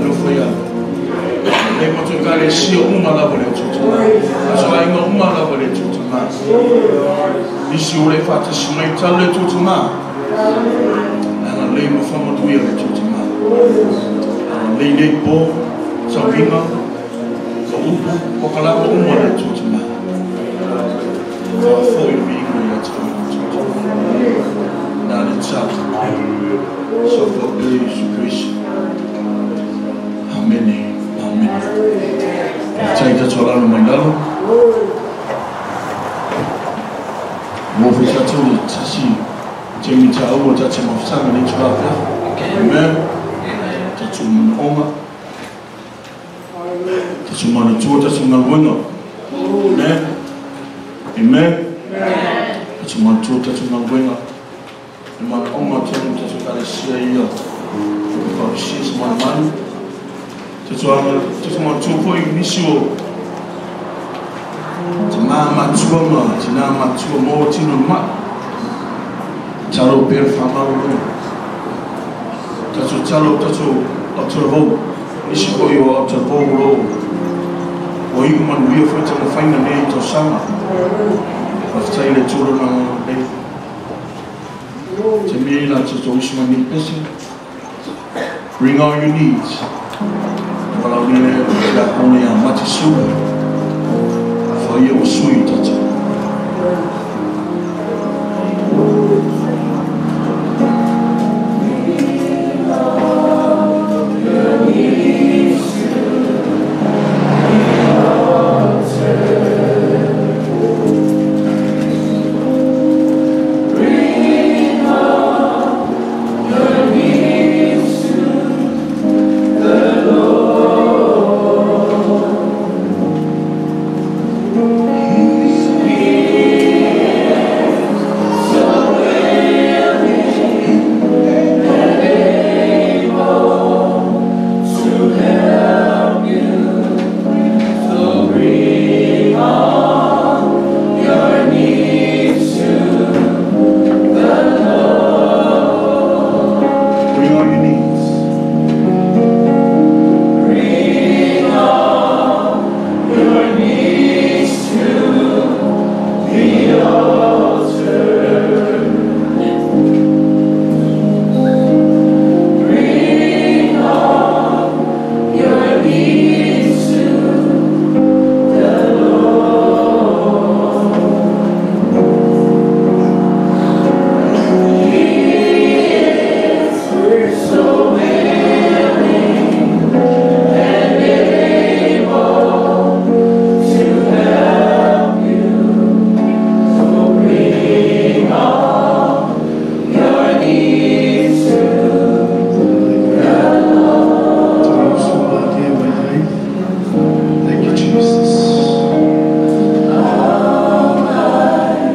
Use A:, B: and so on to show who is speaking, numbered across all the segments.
A: Le faialo. Lei matou ekalesia uma lava le Atua Tama. Tatou aiga uma lava le Atua Tama. Nisi o le faatasi mai talo le Atua Tama. Agalelei ma faamanuia le Atua Tama. Agalelei nei po, sauiga, ma upu, pokalama uma le Atua Tama. Faafoi le viiga ia te oe le Atua Tama. Na le talo. Soifua pea Iesu Keriso. Amene. Amene. Faafetai tatou alalo mai lalo. Ua foi tatou i tasi taimi taua tatou mafutaga nei itula afiafi. Amen. Tatou manaoga. Tatou manatua tatou galuega. Amen. Amen. Tatou manatua tatou galuega. Le manaoga tonu tatou ekalesia ia e fausia se malumalu. Tatou manatua foi i nisi o tamā matua ma tinā matua maua tino i mai. Tatalo pea le faamaloloina. Tatou tatalo tatou autalavou, nisi foi o autalavou o lo o ua iu manuia foi taumafaiga nei tausaga. Faafetai i le Atua Lona agalelei. Taimi ai latou tauisu mai nei pese. Bring all your needs. E valaaulia lea e le Tiakono ia Mati Sula. Afai ia ua sui i tatou. Bring all your needs.
B: Thank you, Jesus.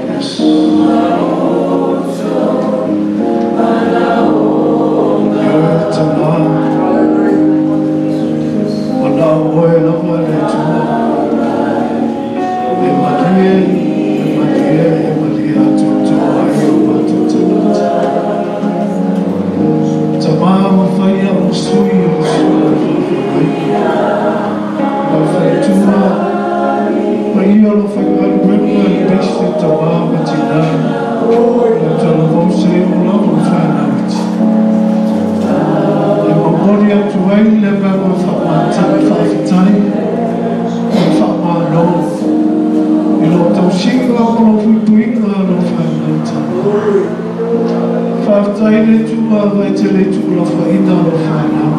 B: Yes. Ia Tama, o nā oe lava le Atua, e malie, e malie, e malie atoatoa ai o matou tagata. Tama ua faia o sui o le suaga faafeagaiga, lau faletua, paia o lau faigaluega i paise tamā ma tinā, lau talavou se o lava o whanau iti. E momoli atu ai le agaga faamātala faafetai ma le faamalo i lou tausiga ma lou puipuiga o lau whanau tama. Faafetai le Atua vai te le tuulafoaina o lau whanau.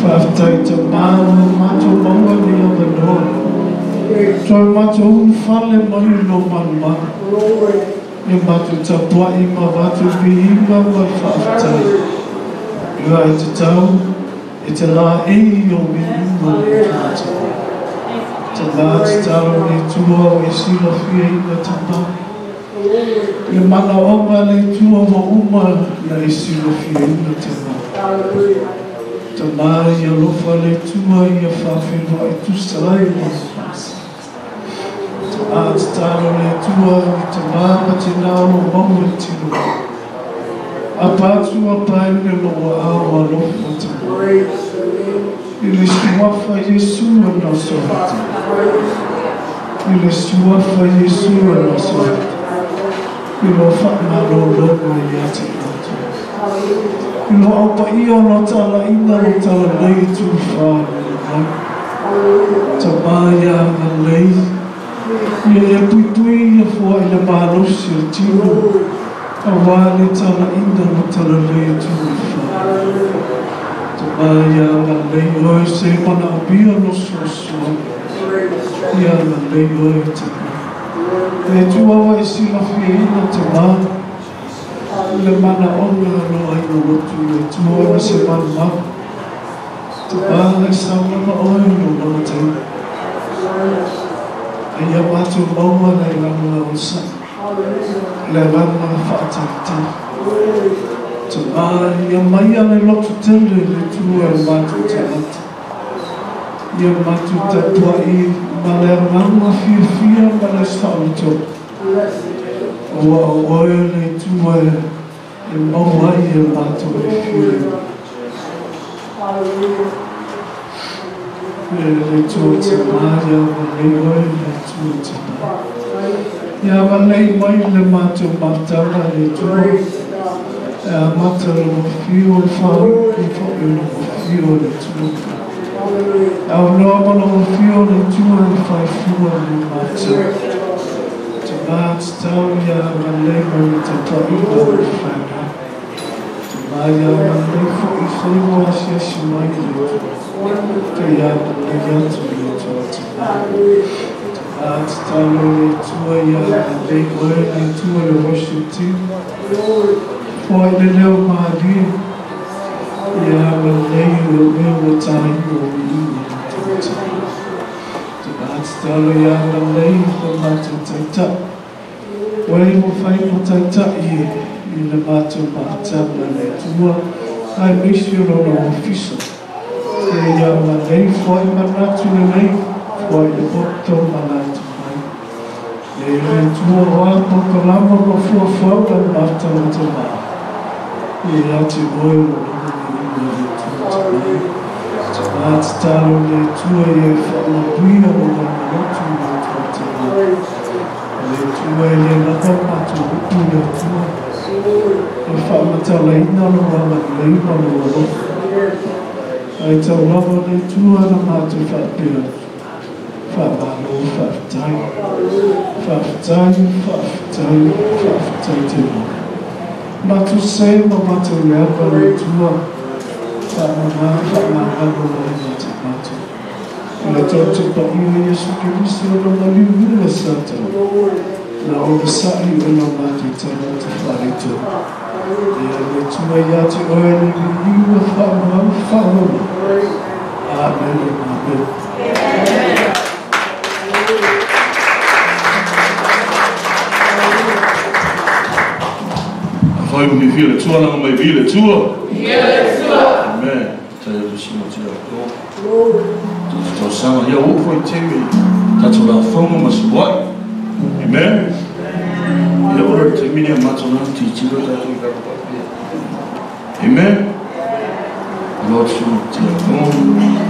B: Faafetai tamā ua matou maua ni avanoa. Toe matou ulufale mai i lou malumalu. E matou tapuai ma matou viiga ma le faafetai. Ia e tatau e te laei o viiga le Atua tama. Tamā tatalo le Atua o e silafiaina tamā. Le manaoga le Atua ua uma na e silafiaina tamā. Tamā i alofa le Atua ia faafeiloai tusa ai ma faasa. Tamā tatalo le Atua i tamā ma tinā o maua i tino. Apatu apaine loa awa lofa tama. I le suafa Iesu o Nasareta. I le suafa Iesu o Nasareta. I lo whaamalologa ia te matou. I lo aupaia o lo talaina lo talalei tuwha mai. Tama ia ngalei. Ia ia tuitui ia fua i le malosi o tino. Awa le talaina lo talalei tuwha. Tama ia ngalei oe se mana apia lo suasua. Ia ngalei oe tama. Te tua e silafia ina te mā. Le mana ona lo ai no lotu le tua na se mana. Te mā le saunama oe no lama te. Ai a mātou maua le langa o sa. Le langa whaatangata. Te mā ia maia le lotu tele le tua e mātou tangata. Ia mātou tatua i ma le anganga fia ma le saoto. Oa oe le tua e maua ai e mātou e fia. E le tua te mā ia malei oe le tua te mā. Ia malei mai le mātou mātanga le tua. E a mata le mawhio e wharuki whai o le mawhio le tua. Au noa mana mawhio le tua e whaifua le mātou. Te mā te tau ia malei mai le tapaina o le whanau. Te mā ia malei whai whaiwa asiasi mai le tua. Te ia malei atu le tua te mā. Te mā te tau le tua ia malei oe le tua le worship team. Foi le leo malie. Ia malei o mea o tāi o i le tua. Te mā te tau ia malei o mātou taitai. Oe mo whai mo taitai i le mātou mātanga le tua. Ai misi o lona ofisa. Te ia malei foi manatu le lei. Foi le poto manatu mai. E le tua oa pokalama ma fuafuau le mātanga te mā. E ate oe o lona i le tua te mā. Te mā te talo le tua i e whaamabuia o lona lotu le tua te mā. Le tua e le lava mātou upu le tua. E whaamatalaina lo amalei ma lo alofa. Ai tau lava le tua na mātou whaapea. Whaamalo, whaaftai. Whaaftai, whaaftai, whaaftai te mā. Mātou se ma mātou leava le tua. Whaamama, whaamangalo mai ma te mātou. Le tau te paia Iesu Keriso na maliu ua sa tau. Na o sa'i o la mātou tangata whareto. Ia le tua ia te oe le miliua whaamau whaola. Amen, amen.
A: Whai o mi via le tua, nanga mai via le tua. Via le tua. Amen. Tai atu sima te ato. Tata tau sanga ia o whai temi. Tata la whaunga masuai. Amen. Ia ora te mini a mātou nā te tiro tātou i kaka papia. Amen. Lord sima te ato.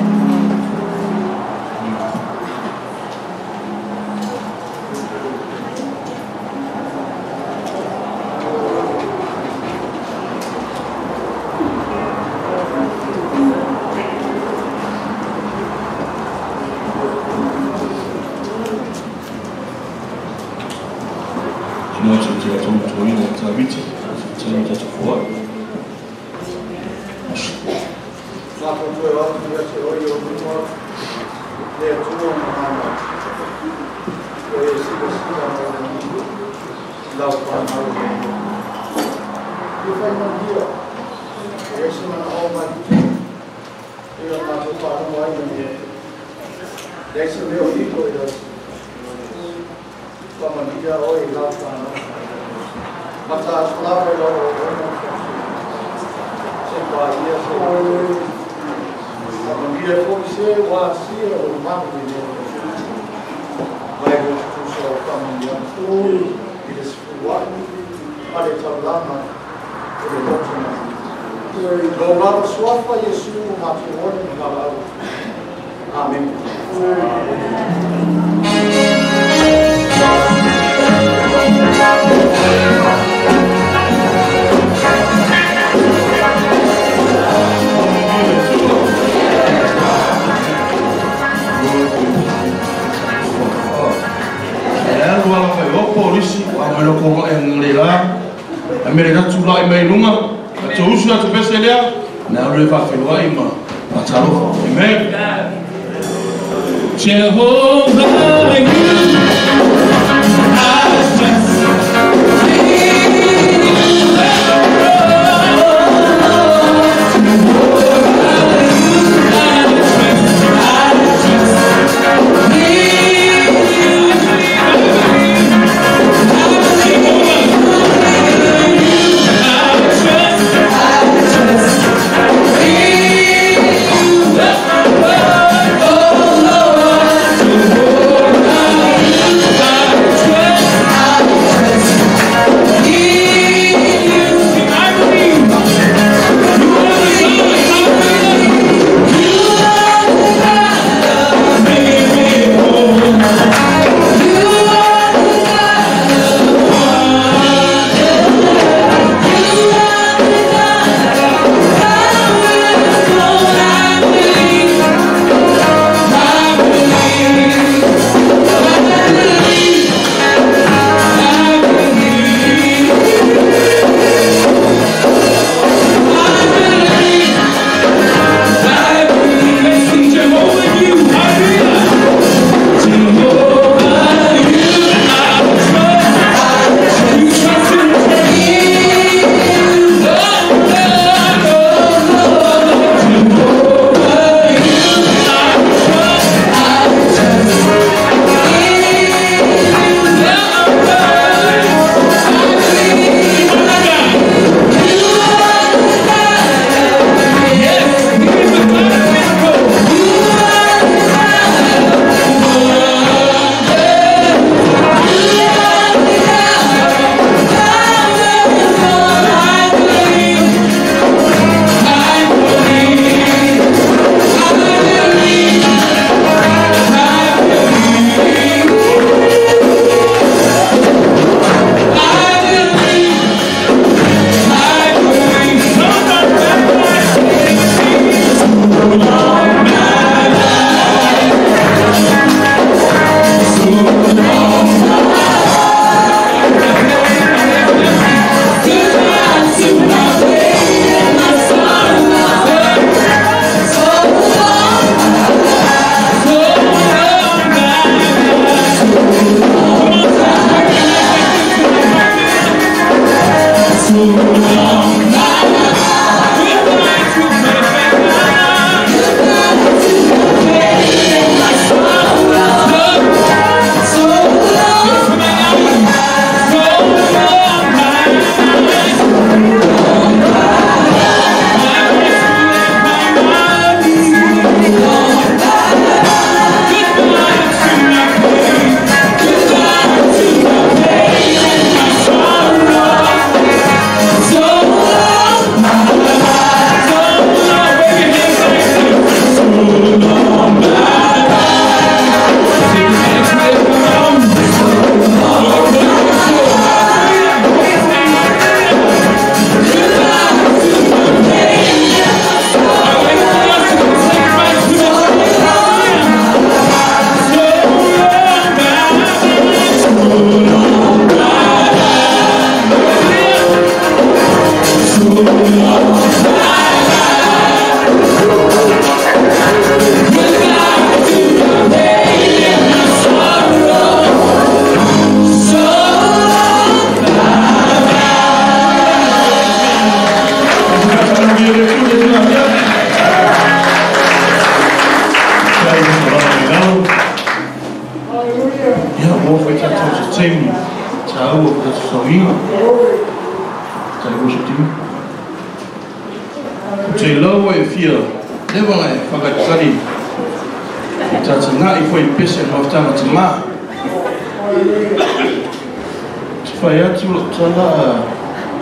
C: Lo suafa Yesu matuoni ngalau. Amen.
A: Polisi, a me lo ko e le la. A me le ratu lai mai lunga. A te usu atu pese lea. Na le fa felua i ma talofa. Amen.
B: Jehovah, you I trust.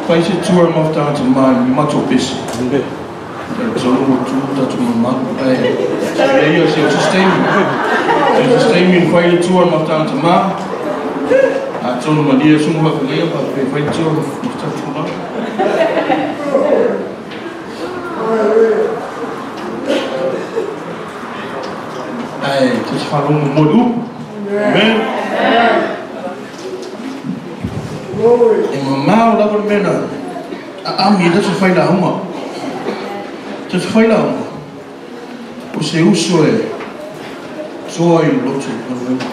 A: Fai se tua mafutanga te mai ni mato pesi. Tolu tu tatu mamalu. Ai, ia se sustain. Se sustain fai le tua mafutanga te mai. A tonu malia sungu wa kalea pa pe fai le tua mafutanga te mai. Ai, te whalongo mo le upu. Amen. E mamao lava le mena a ami e tatou fai lauga. Tatou fai lauga. O se uso e toa i loto galuega.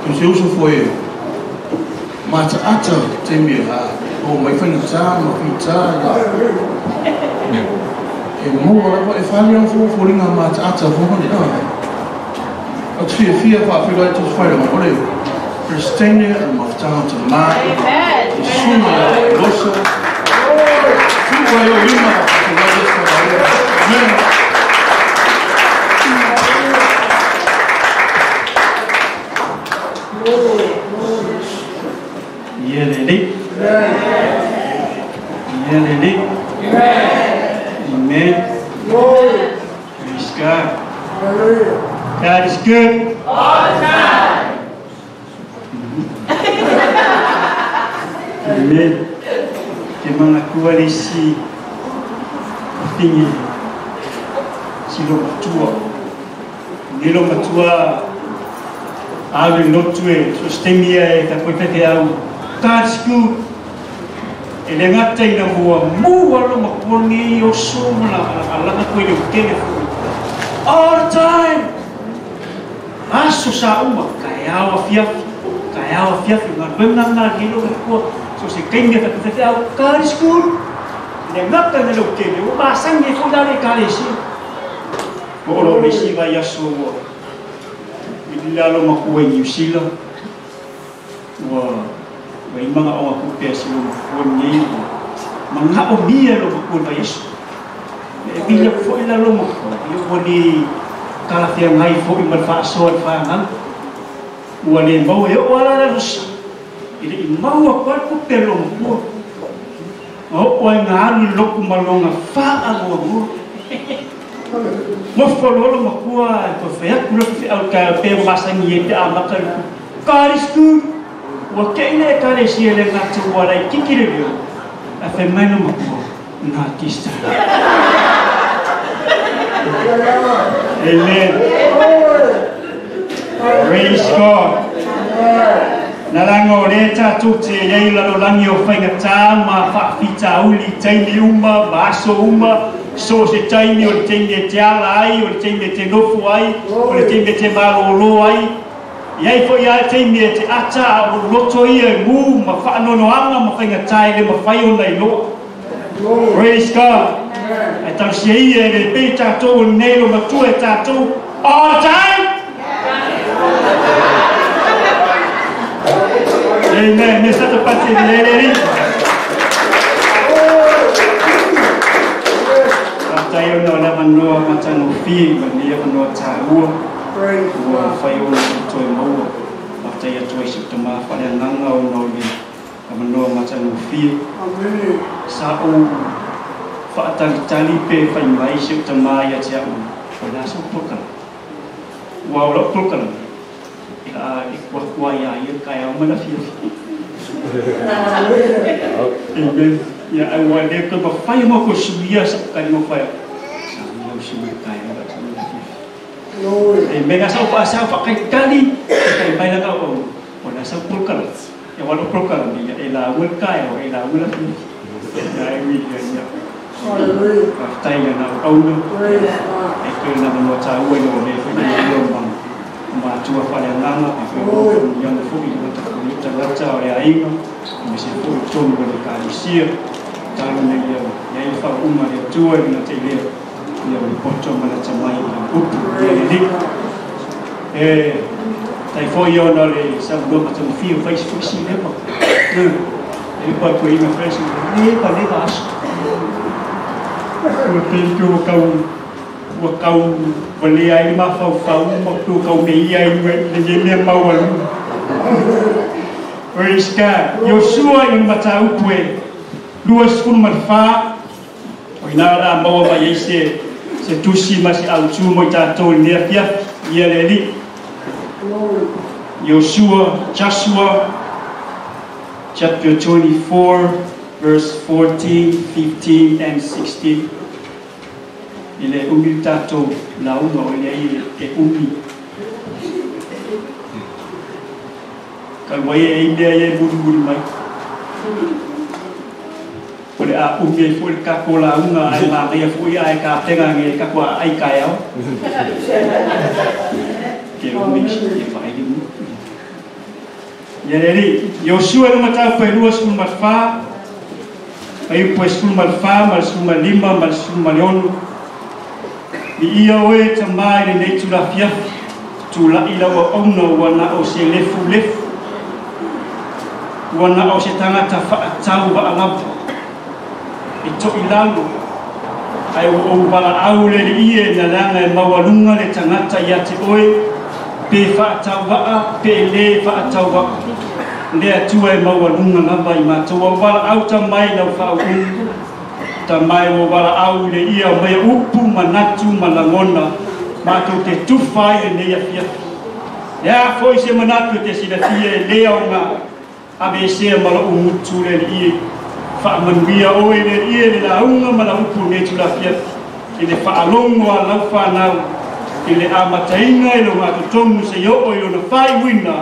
A: O se uso foi e mataata taimi e o mai faigata ma fita ia. E maua lava e fale au foliga mataata fofani a. O te fiafia faafeiloai tatou fai lauga o le Christine and mafutanga te mai. Amen. Suna loso. Tua yo lima. Amen.
D: Yelele. Yelele. Amen. Praise God. God is good.
E: All the time.
D: Amen. Te mangakua le si fingi si lo matua. Ni lo matua alu lotu e sostemia e ta koe pete au. God is good. E le ngata ina mua mua lo matua ni o so la alanga koe le utele fu. All the time. Aso sa uma kai au fiafi. Kai au fiafi ngā wenga ngā ni lo matua. So se kainga ta te au God is good. Le ngata na lo tele o masangi fo la le kalesi. O lo le si va yaso o. I la lo makua i New Zealand. Ua wa i manga o aku pe si lo makua nei o. Manga o mia lo makua va yaso. E bila fo i la lo makua. I o ni kala fea ngai fo i malfa so al fa ngang. Ua le mau e o ala la rosa. I le i maua koe ku pe lo makua. O oe ngā alu loku malonga wha a mua. Mo whalolo makua e koe whea kura whia au ka pe masangi e te amaka luku. God is good. Ua keina e kare si ele ngā te wara i kikire reo. A whai mai no makua. Ngā tista. Amen. Praise God. Nalanga o le tātou te iei lalo langi o whaingatā ma whaafita uli taimi uma, ma aso uma, so se taimi o le taimi e te ala ai, o le taimi e te nofu ai, o le taimi e te malolo ai. Iai fo ia taimi e te ata o loto ia e mū ma whaanonoanga ma whaingatā e le mawhai ona i loa. Praise God. E tausia ia e le pe tātou o nei lo matua e tātou all the time. Amen. Me sa te pati le le le. Tayo no la manoa matano fi mania manoa taua. Ua fai ona toe maua. Tayo toe se tama fale nganga o no le manoa matano fi.
B: Amen.
D: Sa o fa tali tali pe fai mai se tama ia te au. O la so poka. Ua o la poka. E kua kua ia ia kai au mana fia. Amen. Ia au le ko ba fai mo ko suia sa kai mo fai. Sa mo suia kai au la fia. Amen. Sa pa sa fa kai kali kai mai la o o la sa polka. Ia wa lo polka ni e la ul kai o e la ul fia. Ia e wi ia ia.
B: Hallelujah.
D: Tai na au no. E ko na mo ta ua no le fai ni o ma. Matua whare nganga, e whai ia na fuki i wata kuita rata o le ainga, me se fui tonu o le kalisia, talo nei ia, ia i wha uma le tua i na te lea, ia o le poto mana tamai i la upu, ia le lik. E, tai fo ia ona le sa mua matamawhia whai si fui si lepa. E pa koe inga whai si lepa lepa aso. Ua te ua kau ua kau walea ai mawhau whau ma tua kau me ia i le ye mea mau alu. Praise God. Iosua i le mataupu e 24, o ina la maua mai ai se tusi ma se autu mo i tatou i lenei afiafi, ia le Alii. Iosua, Joshua, chapter 24, verse 14, 15 and 16. I le umi le tatou lauga o le ai e umi. Talu ai e ai mea ia e mulimuli mai. O le a umi ai foi le tatou lauga ae manaia foi ae tapena ane tatou aai taeao. Ke umi e vaai le umi. Ia le Alii, Iosua i le mataupu e 24, fuaiupu e 14 ma le 15 ma le 16. Viia oe Tamā i lenei tulafiafi, tula'i lau auauna ua na o se lefulefu, ua na o se tagata fa'atau va'alava, e to'ilalo, ae ua ou valaau le Alii e na leaga e maualuga le tagata ia te oe, pe fa'atauva'a pe lē fa'atauva'a, le Atua e maualuga lava i matou au valaau tamai lau fa'auuga. Tamai ua valaau i le ia o mai upu, manatu ma lagona, matou te tufa ai lenei afiafi. Le a foi se manatu e te silafia e lē aoga, aveesea ma lo'u gutu le Alii e. Faamanuia oe le Alii e le lauga ma lau upu lenei tulafiafi, i le faalogo a lau fanau, i le amataina i lona atotogu seia oo i lona faaiuina,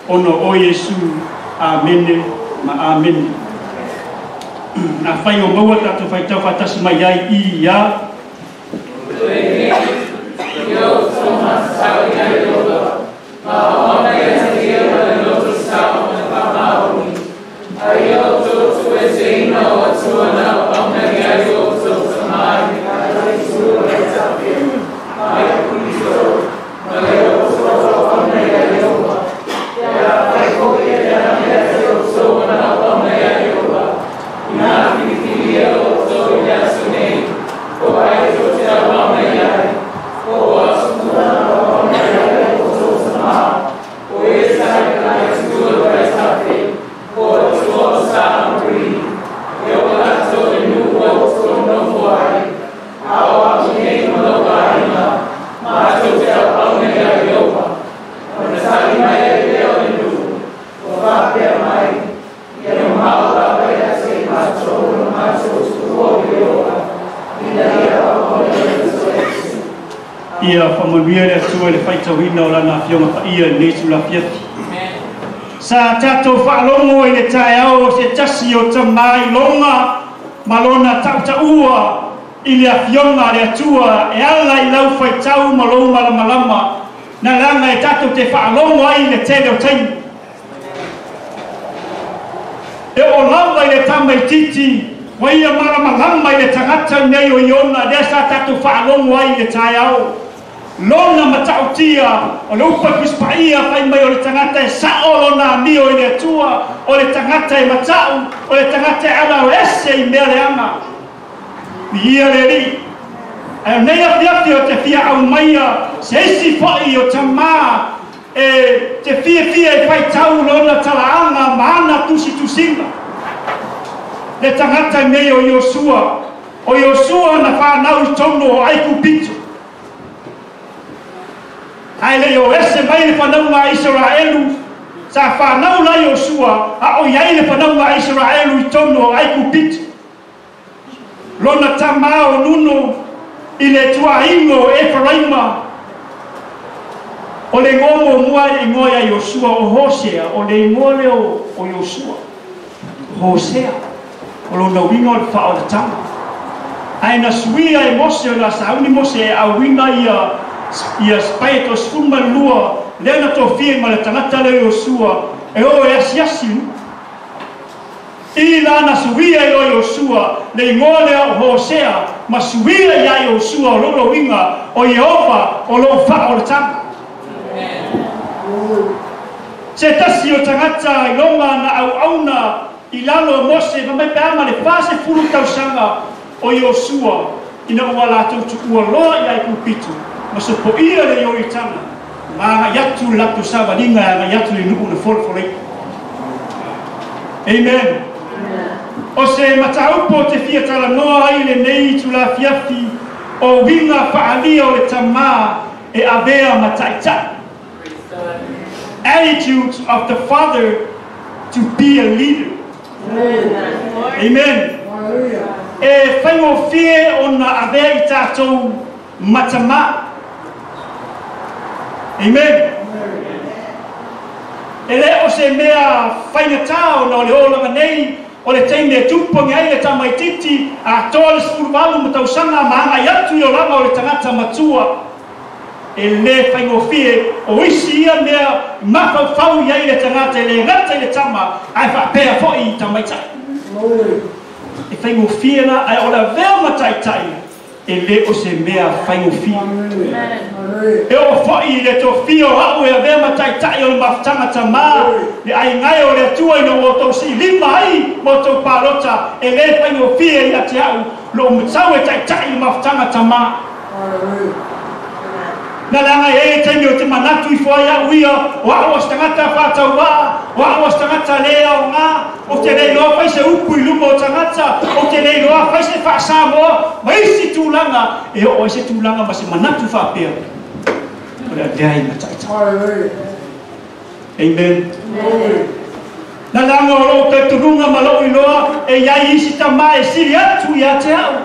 D: ona o Iesu. Amene ma amene. Afai o maua tatou faitau faatasi mai ai i ia. Ia faamanuia le Atua i le faitauina o Lana Afioga Paia i lenei tulafiafi. Sa tatou faalogo i le taeao o se tasi o tamā iloga ma lona tautaua i le Afioga a le Atua e ala i lau faitau ma lou malamalama, na leaga e tatou te faalogo ai i le tele o taimi. E oo lava i le tamaitiiti, ua ia malamalama i le tagata lenei o Iona, lea sa tatou faalogo ai i le taeao. Lona matautia, o le upu a Tusi Paia fai mai o le tagata e sa'o lona amio i le Atua, o le tagata e mata'u, o le tagata e alaoese i mea leaga. Viia le Alii. Ae o nei afiafi o te fia aumaia se isi fo'i o tamā e te fiafia e faitau lona talaaga ma ana tusitusiga. Le tagata nei o Iosua, o Iosua na fanau i tonu o Aikupito. Ae le i o ese mai le fanauga a Isaraelu, sa fanau la Iosua, a o i ai le fanauga a Isaraelu i tonu o Aikupito. Lona tamā o Nuno i le ituaiga o Eferaima, o le igoa muamua e igoa ia Iosua o Hosea, o le igoa lea o Iosua, Hosea, o lona uiga o le faaolataga. Ae na suia e Mose, o le sauni Mose e auina ia sipai e 12 lea na tofia ma le tagata lea o Iosua e o e asiasi nuu. I lana suia i o Iosua le igoa lea o Hosea, ma suia iā Iosua o lona uiga o Ieova o loo faaolataga. Se tasi o tagata iloga na auauna i lalo o Mose ma mai pe a ma le 40 tausaga o Iosua ina ua latou tuua loa i Aikupito ma sopoia le Ioritana ma agai atu le latou savaliga e agai atu i nuu na folafolai'a. Amen. O se mataupu o te fia talanoa ai lenei itula afiafi, o uiga faaalia o le tamā e avea ma taitai. Attitudes of the father to be a leader. Amen. E faigofie ona avea i tatou ma tamā. Amen. E le o se mea faigatā ona o le olaga nei, o le taimi e tupu ai le tamaititi atoa le 18 ma tausaga ma agai atu i olaga o le tagata matua, e lē faigofie. O isi ia mea mafaufau i ai le tagata, e le gata i le tama ae faapea foʻi i tamaitai. E faigofie la, ae o le avea ma taitai e lē o se mea faigofie. E oo foʻi i le tofia o aʻu e avea ma taitai o le mafutaga tamā, le aigae o le Atua ina ua outou siilima ai ma outou palota, e lē faigofie ia te aʻu loo matau e taitai le mafutaga tamā. Na leaga e ai taimi o te manatu ifo ai aʻu ia o aʻu o se tagata faatauā, o aʻu o se tagata lē aogā, o te le iloa fai se upu i luma o tagata, o te le iloa fai se faasamoa ma isi tulaga. E oo ai se tulaga ma se manatu faapea o le avea ai ma taitai. Amen. Na leaga o lou talitonuga ma lou iloa, e iai isi tamā e sili atu ia te aʻu,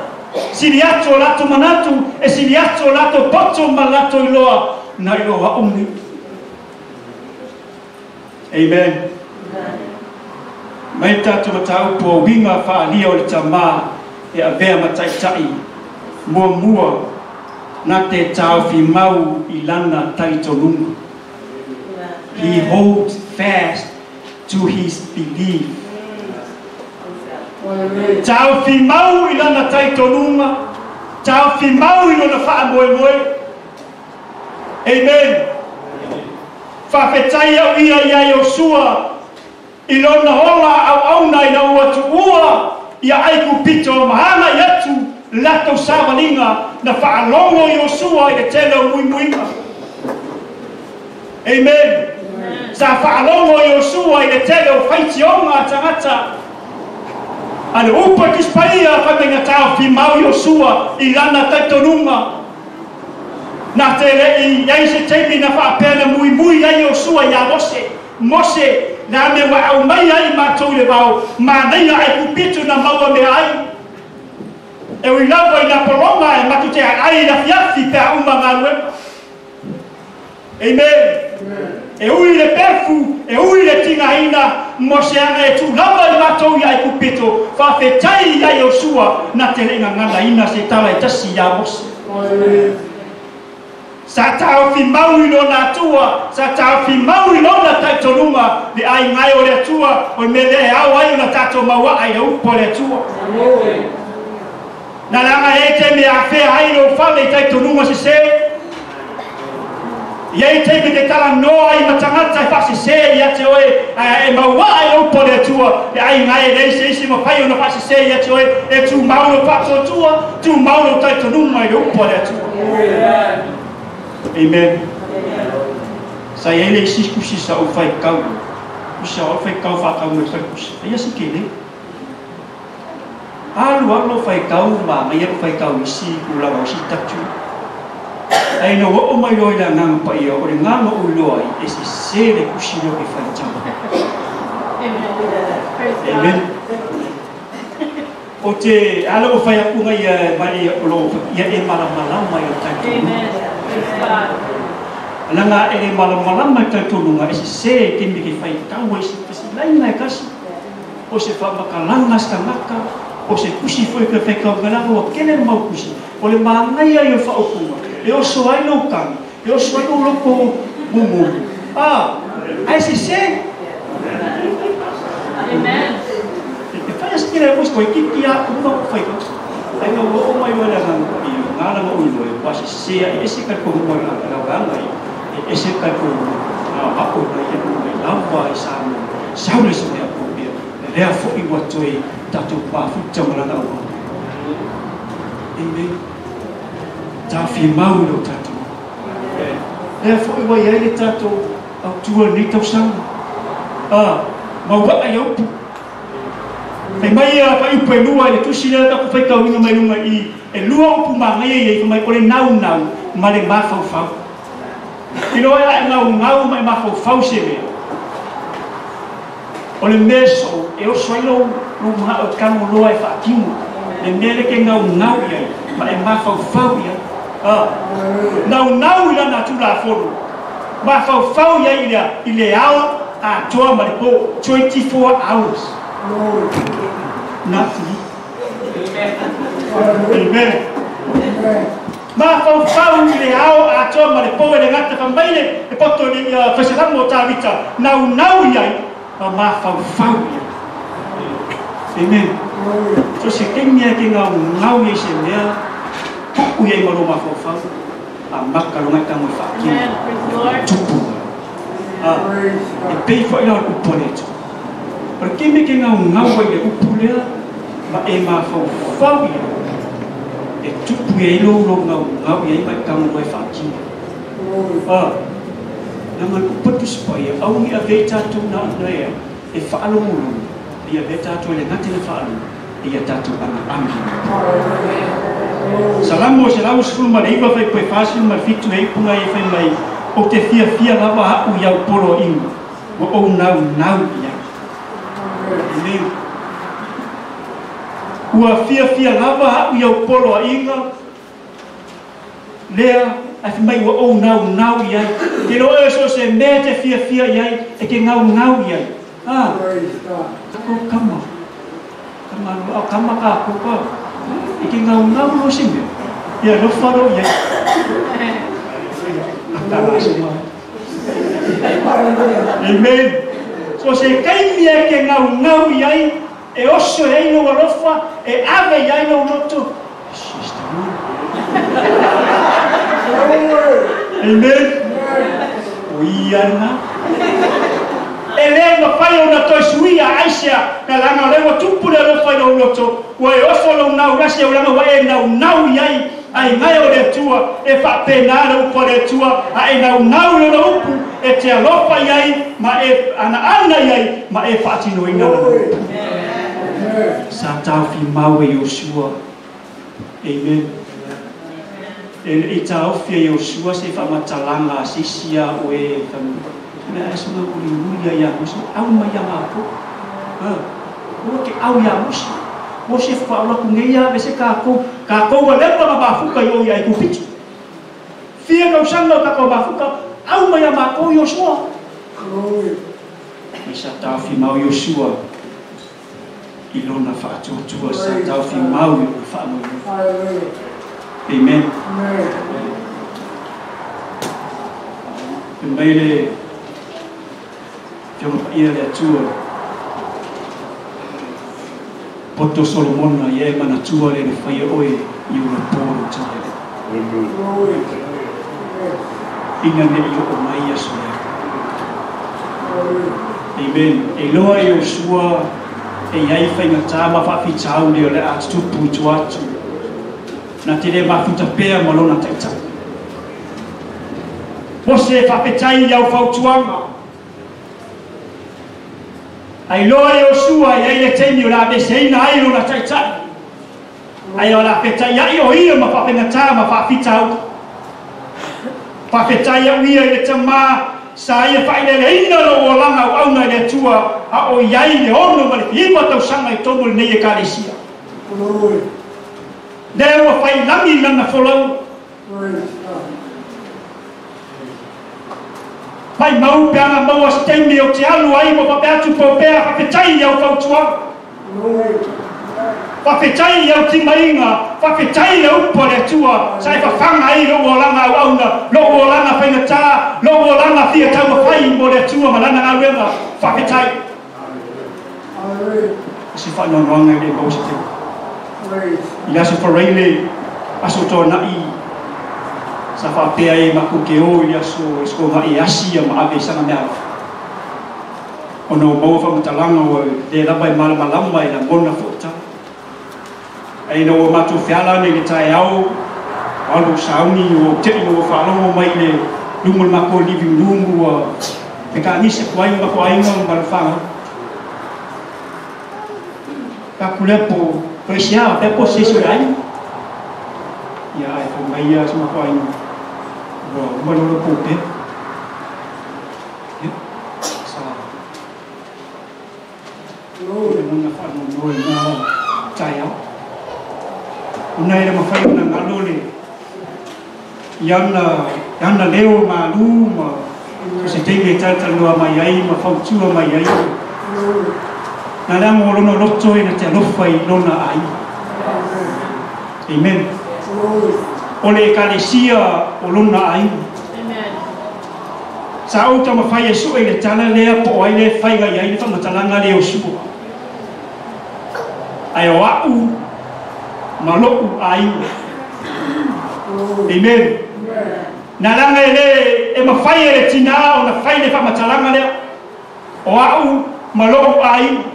D: sili atu o latou manatu, e sili atu o latou poto ma latou iloa na i lo aʻu nei. Amen. Mai tatou mataupu o uiga faaalia o le tamā e avea ma taitai. Muamua, na te taofi mau i lana talitonuga. He holds fast to his belief. Taofi mau i lana talitonuga, taofi mau i lona faamoemoe. Amen. Faafetai au ia ia Iosua i lona ola auauna ina ua tuua ia Aikupito ma agai atu latou savaliga, na faalogo Iosua i le tele o muimuiga. Amen. Sa faalogo Iosua i le tele o faitioga a tagata. A le upu e Tusi Paia faimaiga, taofi mau Iosua i lana talitonuga. Na te leʻi ai se taimi na faapea na muimui ai Iosua iā Mose. Mose, le a mea ua aumai ai matou i le vao? Manaia Aikupito na maua mea ai. E ui lava i napologa e matu te aai i afiafi pe a uma galuega. Amen. E ui le pefu, e ui le tigaina, Mose aga e tulaga i matou i Aikupito. Faafetai ia Iosua na te leʻi gaganaina se tala e tasi iā Mose. Sa taofi mau i lona Atua, sa taofi mau i lona talitonuga, le aigae o le Atua, o le mea lea e ao ai ona tatou mauaa i le upu o le Atua. Na leaga e te mea afea ai lou fale i talitonuga sesē. Iai taimi te talanoa ai ma tagata e faasesē ia te oe, e mauaa i le upu o le Atua, le aigae e leai se isi mafai ona faasesē ia te oe. E tumau lou faatuatua, tumau lou talitonuga i le upu a le Atua. Amen. Sa iai le isi kusi sa ou faitau, kusi sa ou faitau faatau mai fai kusi ia se kele alu alu lou faitau ma agaia lou faitau isi tulaga o isi tatu, ae na ua oo mai loa i le Agaga Paia, o le gā na ou iloa ai e sesē le kusi lea ou te faitau. Amen. O te ala ua fai aku ia mai o lo ia e malamalama i o talitonuga. Laga e le malamalama i talitonuga, e sesē taimi ke faitau ai se fesilaina e kasi o se faamakalaga se tagata o se kusi foi ke faitau mai, laga ua kele le mau kusi o le manaia ia o faaupuga e oso ai lou tagi, e oso ai lou loko mumumu a ae sesē. E fai a se kele mo koe kiki a uma ko fai ai no o mai wala nga i ngala mo ilo e pa se a ese ka ko mo la la ganga e ese ka ko a ko na ia mo lava i sa mo sa le se mea ko pia lea foʻi ua toe tatou mafuta ma lana aua. Amen. Taofi mau i lo tatou lea foʻi ua iai le tatou autua lenei tausaga a mauaa i upu. Fai mai a fai upu e lua i le tusi lea tatou faitauina mai luga i e lua upu magaia ia i fai mai o le naunau ma le mafaufau. I loa e ae gaugau ma e mafaufau se mea. O le mea soo e oso ai lou manao e tago loa e faatino. Le mea le ke gaugau i ai ma e mafaufau i ai. Naunau i lana Tulafono. Mafaufau i ai i le ao atoa ma le po 24 hours. Not me. Amen. Mafaufau i le ao atoa ma le po e le gata fai mai le e poto le faisalamu o Tavita naunau i ai ma mafaufau i ai. Amen. So se taimi e ke gaugau i ai se mea puu i ai ma lo mafaufau a maka longa i tago e faatino. Tupu. E pei foi la o le upu a le Atua. O le taimi e ke gaugau ai le upu lea ma e mafaufau i ai e tupu i ai lou gaugau i ai ma e tago e faatino. Naga le upu a Tusi Paia aua ne i avea i tatou na ea e faalogologo ia avea tatou e le gata i le faalogo e ia tatou agaagi. Salamo 119 fai poe 47 e ipuga e fai mai o te fiafia lava a'u i au poloaiga ua ou naunau i ai. Amen. Ua fiafia lava a'u i au poloaiga lea ae fai mai ua ou naunau i ai. Te loa e so se mea te fiafia i ai e ke gaugau i ai. Ko kama. Kama lo kama ka ko ka. E ke gaugau lo se mea. Ia no faro i ai. Atala se mai. Amen. So se kaimi e ke gaugau i ai e oso e ai lou alofa e ave i ai lou loto. She's the one. Amen. O ia na. E le mafai ona toe suia aisea na laga o lea ua tupu le alofa i lou loto ua e ofo lou naulasi aulaga ua e naunau i ai ai gae o le Atua e faapenā le upu a le Atua a e naunau i lona upu e te alofa i ai ma e anaana i ai ma e faatinoina lana upu. Sa taofimau e Iosua. Amen. E le'i taofi e Iosua se faamatalaga a se isi a oe le ae soga uliuli ai ia Mose au mai ia matou. Ua ke au ia Mose. Mose faaaola atu nei ia ave se tatou. Tatou ua leva na mafuta i o i Aikupito. Fia tausaga o tatou mafuta au mai ia matou Iosua. Mai sa taofimau Iosua i lona faatuatua sa taofimau i lona faamoemoe. Amen. Fai mai le Afioga Paia le Atua poto Solomona ia e manatua le na faia oe i ona po lou taeao. Ina ne i oo mai aso lea. Amen. E iloa e Iosua e i ai faigata ma faafitauli o le a tutupu i tua atu. Na te le mafuta pea ma lona taitai. Mose e faafetai i au fautuaga. A iloa e Iosua e i ai le taimi o le a aveseina ai lona taitai. Ae o le a fetaia'i o ia ma faafaigata ma faafitauli. Faafetai a'u ia i le Tamā sa ia faaileleina lou olaga auauna i le Atua a o i ai le 69 tausaga i totonu o lenei Ekalesia. Lea ua failagi i lana folauga. Maimau pe ana maua se taimi ou te alu ai ma faapea atu pau pea faafetai i au fautuaga. Faafetai i au timaiga, faafetai i le upu a le Atua sa e fafaga ai lou olaga auauna, lou olaga faigata, lou olaga fia taumafai mo le Atua ma lana galuega. Faafetai. O se faanoanoaga e le maua se taimi. I le aso Faraile, aso Toana'i, sa faapea ai e matou te o i le aso e sikoga'i e asi ia ma ave i sana meaalofa. Ona ua maua faamatalaga ua le lava e malamalama e lagona foi tala. Ae ina ua matou feala ane i le taeao, ua alu ou sauni, ua ou te'i ina ua faalogo mai i le luma o le matou living room ua feka'anisi atu ai le matou aiga ma le fanau. Ka kule po po sia pe po se so ai ia ai fo mai ia suma ko ai ua uma lolo pou pe ia sa le mona whaanono i ngā tai au. Una e le mawhai o na ngalo le i ana leo malu ma se teime e talataloa mai ai ma fautua mai ai. Na lea mo lono loto e na te alofa i lona ai. Amen. O le ekalesia o lona ai. Sa ou tamawhai e sue le tala lea po o ai le whaiga i ai le whamatalanga le o sua. Ai o au ma lou ai. Amen. Na langa e le e mawhai e le tina o na whai le whamatalanga lea. O au ma lou ai.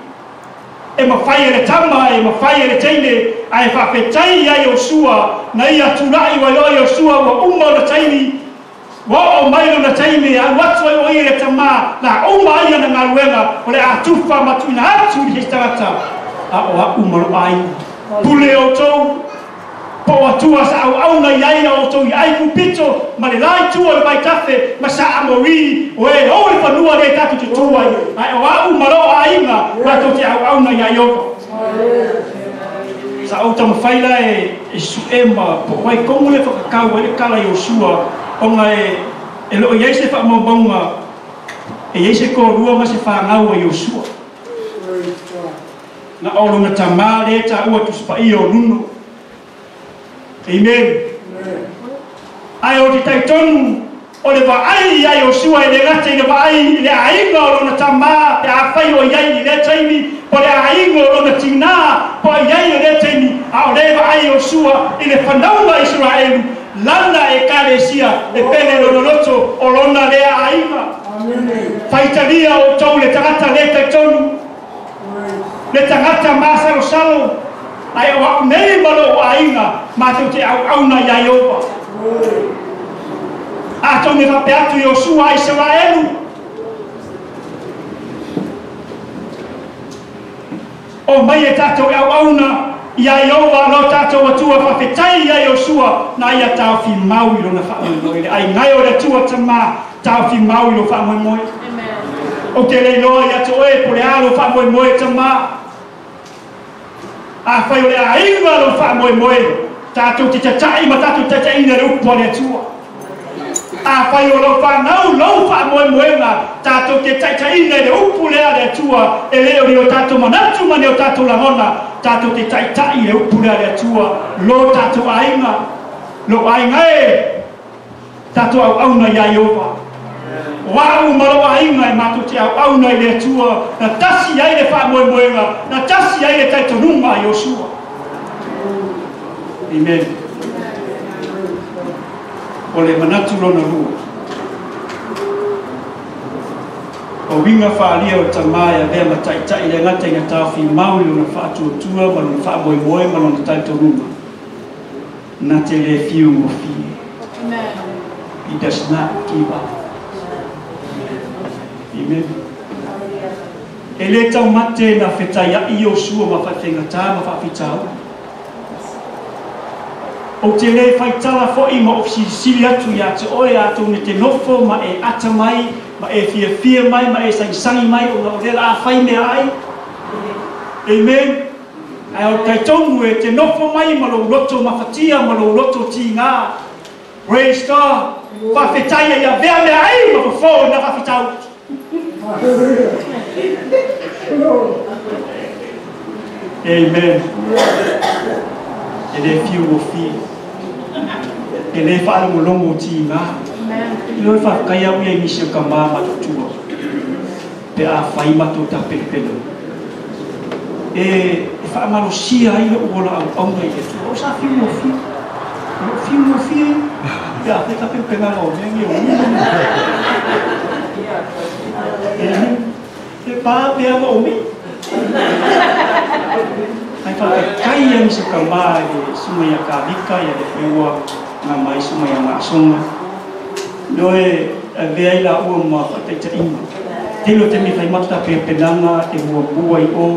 D: E mawhai e le tama, e mawhai e le teine, a e whawhetai ai o sua, na ia tūrai wai oi o sua, ua uma o na taimi, ua o mai o na taimi, a watu ai o i le tama, na uma ai ana ngā o le atufa matuina atu i hestagata, a o a umalo ai. Pule o tau, po atua sa au au na iai o tau i ai kupito, ma le lai tua le vaitafe, ma sa amori, o e o le whanua le tatu te tua ai, ai o a umalo a inga, rato te au au na iai o. Sa au tamawhaila e su e ma, po wai kongu le whakakau e le kala i o sua, onga e loo iai se whaamaunga, e iai se kōrua ma se whāngau i o sua. Na olo na tamā le ta ua tuspa o nuno. Amen. Ai o te taitonu o le vaai ai o sua e le gata i le vaai i le aiga o lona tamā pe a whai o iai i le taimi po le aiga o lona tina po iai o le taimi a o le vaai o sua i le whanauga Israelu lana e kalesia e pele lololoto o lona lea aiga. Whaitalia o tau le tangata le taitonu le tangata masalosalo ai o au nei malo o aiga mātou te au au na iai opa. A tau me whape atu i o sua Israelu. O mai e tātou e au auna iai opa lo tātou atua whawhetai iai o sua na ia tāwhi mau i lona whaamoemoe. Ai ngai o le atua tamā tāwhi mau i lo whaamoemoe. O te leiloa i ato oe po le alo whaamoemoe tamā. A whai o le aiga lo whaamoemoe tātou te tatai ma tātou tatai ina le upu a le atua. A whai o lau whanau lau whaamoemoenga tātou te tatai ina le upu lea le atua e leo ni o tātou manatu ma ne o tātou langona tātou te taitai le upu lea le atua lo tātou aiga lo aiga e tātou au auna iai opa. Wau malo aiga e mātou te au auna i le atua na tasi ai le whaamoemoenga na tasi ai le taitonunga i Osua. Amen. O le manatu lona lua. O winga whaalia o tamā e avea mataitai le ngata i ngā tāwhi maui lona whaatuatua ma lona whaamoemoe ma lona taitonunga. Na te le whiu ngofie. He does not give up. Amen. E le tau mate na whetai ai o sua ma whawhengatā ma whawhitau. O te le whaitala fo i ma ofisisili atu ia te oe atu ne te nofo ma e ata mai, ma e fiafia mai, ma e sangisangi mai o ngā o lela a whai mea ai. Amen. Ai o taitongu e te nofo mai ma lo loto mawhatia ma lo loto ti ngā. Praise God. Whawhetaia ia vea mea ai ma whawhao na whawhitau. Amen. E le whiu o whiu. E le whaalongolongo ti ngā. I loi whakaia ui ai nisi o ka mā matutua. Pe a whai matou ta pelepele. E whaamalosia ai le uola au aunga i le tua. O sa whiu o whiu. O whiu o whiu. Pe a te ka pelepenganga o mea ngi o E pā pea ma o me. Ai whakakai a nisi o ka mā e suma ia ka vika ia le wheua ngā mai suma ia ngā asonga. Noe a vea i la ua ma whataitainga. Telo te mi whai mata pe penanga e mua mua i o.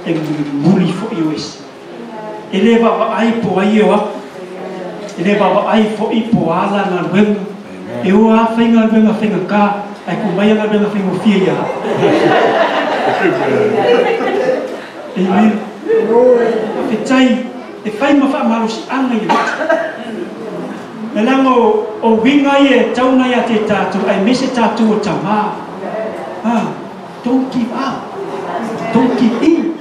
D: E mulimuli fo'i o esi. E le vaavaai po ai e o aku. E le vaavaai fo'i po ala galuega. E o a faigaluega faigatā ae kumaia galuega faigofie ia. Amen. Faafetai e fai ma faamalosiaga i le loto. Le laga o uiga ia e tau ona ia te tatou aemaise tatou o tamā. Ah, don't give up. Don't give in.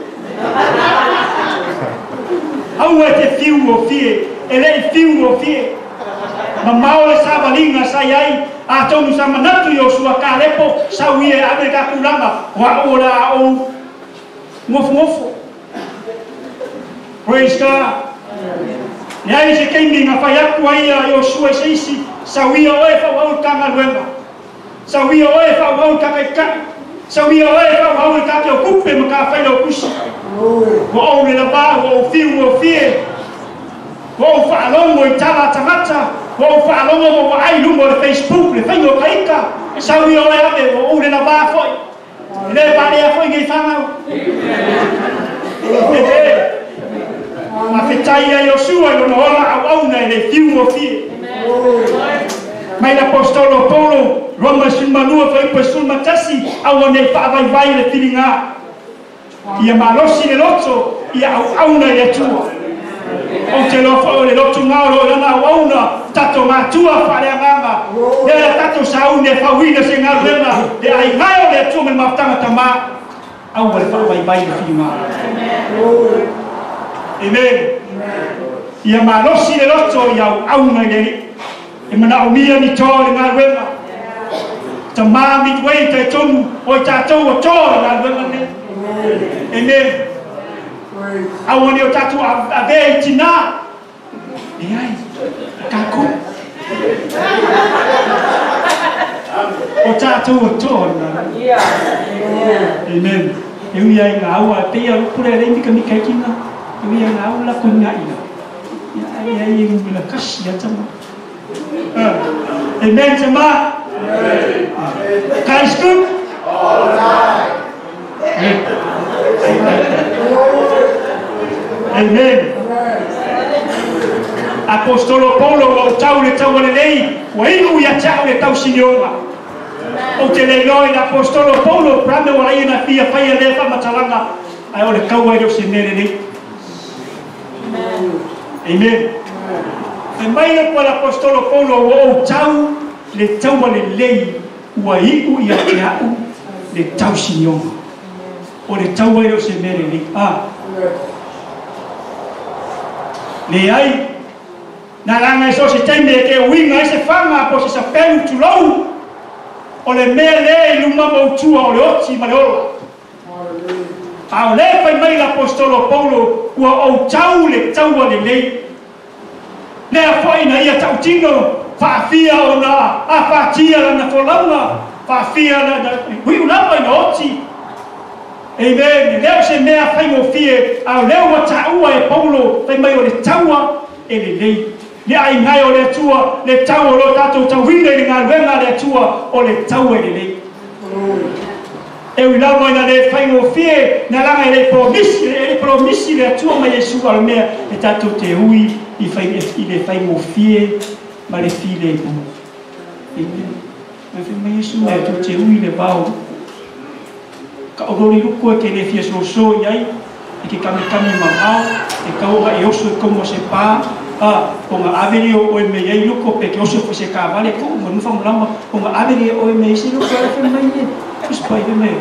D: Aua e te fiu gofie, e le i fiu gofie. Mamao le savaliga sa i ai, atonu sa manatu i Iosua Kalepo, sau ia e ave le ka tulaga, o a'u o le a ou gofogofo. Praise God. Leai se taimi na fai atu ai ia Iosua i se isi, sau ia oe e faaauau le ta galuega. Sau ia oe e faaauau le ta taitai. Sau ia oe e faaauau le ta teotupe ma ta failautusi. Ua ou le lavā, ua ou fiu gofie, ua ou faalogo i tala a tagata, ua ou faalogo ma ua ai i luma o le Facebook le faiga o ta ita. Sau ia oe ave, ua ou le lavā foi. E le valea foi nei fanau. Ehe. Faafetai ia Iosua i lona ola auauna e le fiu gofie. Mai le Aposetolo o Paulo, Roma 12 fuaiupu 11, aua nei faavaivai le filiga. Ia malosi le loto, ia auauna i le Atua. Ou te iloa foi o le lotuga o lo o i lana auauna, tatou matua faaleagaga, lea la tatou sauni e fauina se galuega le aigae o le Atua ma le mafutaga Tama, aua le faavaivai le filiga. Amen. Ia malosi le loto, ia auauna i le Alii. E manaomia ni toa o le galuega. Tama Midway talitonu o i tatou ua toa o le galuega lenei. Amen. Aua ne o tatou avea i tinā. Leai, tatou. O tatou ua toa o le galuega. Amen. E ui ai ngā aua, e pei a loko lea lei mikamika i kina, e ui ai ngā aua lako i ngā ina. Ia ai ai e ui la kasi a tama. Amen tama. God is good.
C: All the time.
D: Amen. Apostolo Paulo ua ou tau i le taua lelei, ua iu ia te a'u le tausinioga. Ou te le iloa i le Apostolo Paulo pe a mea ua laia na fia faia lea faamatalaga, ae o le taua e le o se mea lelei. Amen. Fai mai le upu a le Aposetolo Paulo, Ua ou tau le taua lelei, ua iu ia te a'u le tausinioga. O le taua e le o se mea lelei. A. Leai. Na laga i so o se taimi e ke uiga ai se faga po o se sapelu tulou, o le mea lea i luma ma ou tua o le oti ma le ola. A o lea e fai mai le Aposetolo o Paulo, Ua ou tau le taua lelei. Lea foi na ia tautino, faafia ona afatia lana folauga, faafia na uiu lava ina oti. Amen. E le o se mea faigofie, a o lea ua taua e Paulo, fai mai o le taua e lelei. Le aiga o le Atua, le tau o lo tatou tauina i le galuega a le Atua, o le taua e lelei. E ui lava ina le faigofie, na laga e le promisi, e le promisi le Atua ma Iesu a le mea e tatou te ui i fai, i le faigofie ma le filemu. Amen. Mai fai mai Iesu e tatou te ui le vao. Ka ololi luku e ke le fia soso i ai, e ke kamikami mamao, e kau oga e oso e komo se pa, a, o nga ave li o oe me iai loko pe ke oso foi se kavale koʻu ma nufa malama, o nga ave li e oe me isi loko ala fai mai e, tusi pai fai mai,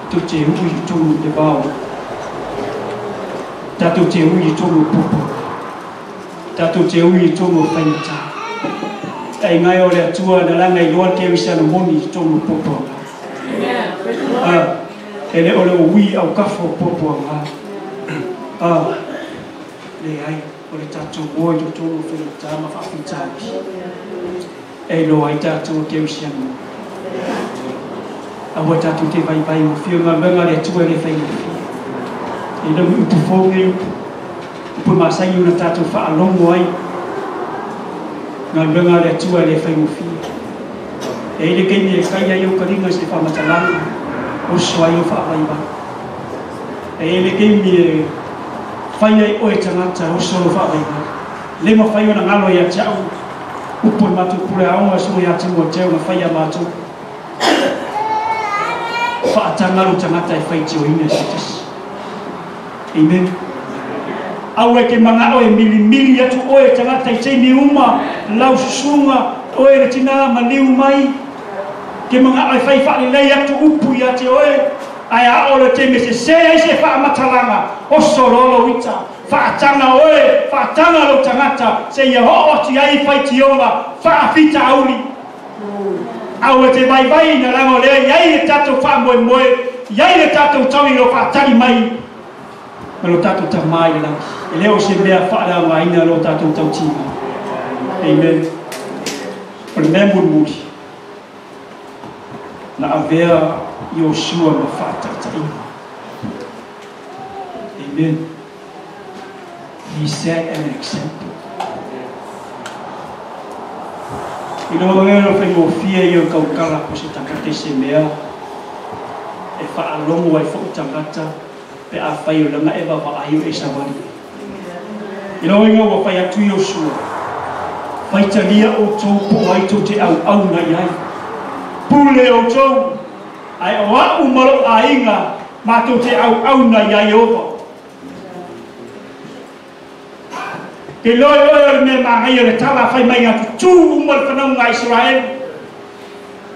D: tou te ui i totonu i le vao, tatou te ui i totonu o popo, tatou te ui i totonu o faigata. E ingae o le Atua na laga iloa le kerisiano moni i totonu o popo anga. A, e le o le ui aukafo o popo anga. A, leai, o le tatou moe i totonu o faigata ma faafitauli. E iloa ai tatou o kerisiano. Aua tatou te vaivai gofie, o galuega a le Atua e le faigofie. E lau i upu fou nei upu, upu e masani ona tatou faalogo ai, galuega a le Atua e le faigofie. E i ai le taimi e kai ai ou kaliga i se faamatalaga, oso ai ou faavaivai. E ele keimi e whai ai oe tangata o solo whaavaivai. Le mawhai o na ngalo ia te au. Upo i mātou pule aonga so ia te mua teo na whai a mātou. Whaatangalo tangata e whai te oina se tasi. Amen. Au e ke manga oe mili mili atu oe tangata i teimi uma lau susunga oe le tina maliu mai. Ke manga oe whai whaalelei atu upu ia te oe. Ai a ole te me se se ai se whaamatalanga o sololo ita. Whaatanga oe, whaatanga lo tangata, se ia ho oti ai whaitionga, whaawhita auli. Au e te vai vai na lango lea, iai le tātou whaamoe moe, iai le tātou taui lo whaatari mai, ma lo tātou tamai le langi. E leo se mea whaala ina lo tātou tautinga. Amen. O le mea mulimuli, na avea Iosua ma whaataitaina. Amen. He set an example. I lo ero whaingofia i o kaukala ko se tangata se mea e whaalongo ai whau tangata pe a whai o langa e wawa ai o e sawari. I lo inga ua whai atu Iosua. Whaitalia o tau po ai tau te au au nai ai. Pule o tau ai o au malo ainga mātou te au au nai ai ova. Te loi oi o le mea maangai o le tala whai mai ngā tutū uma le whanaunga Israel.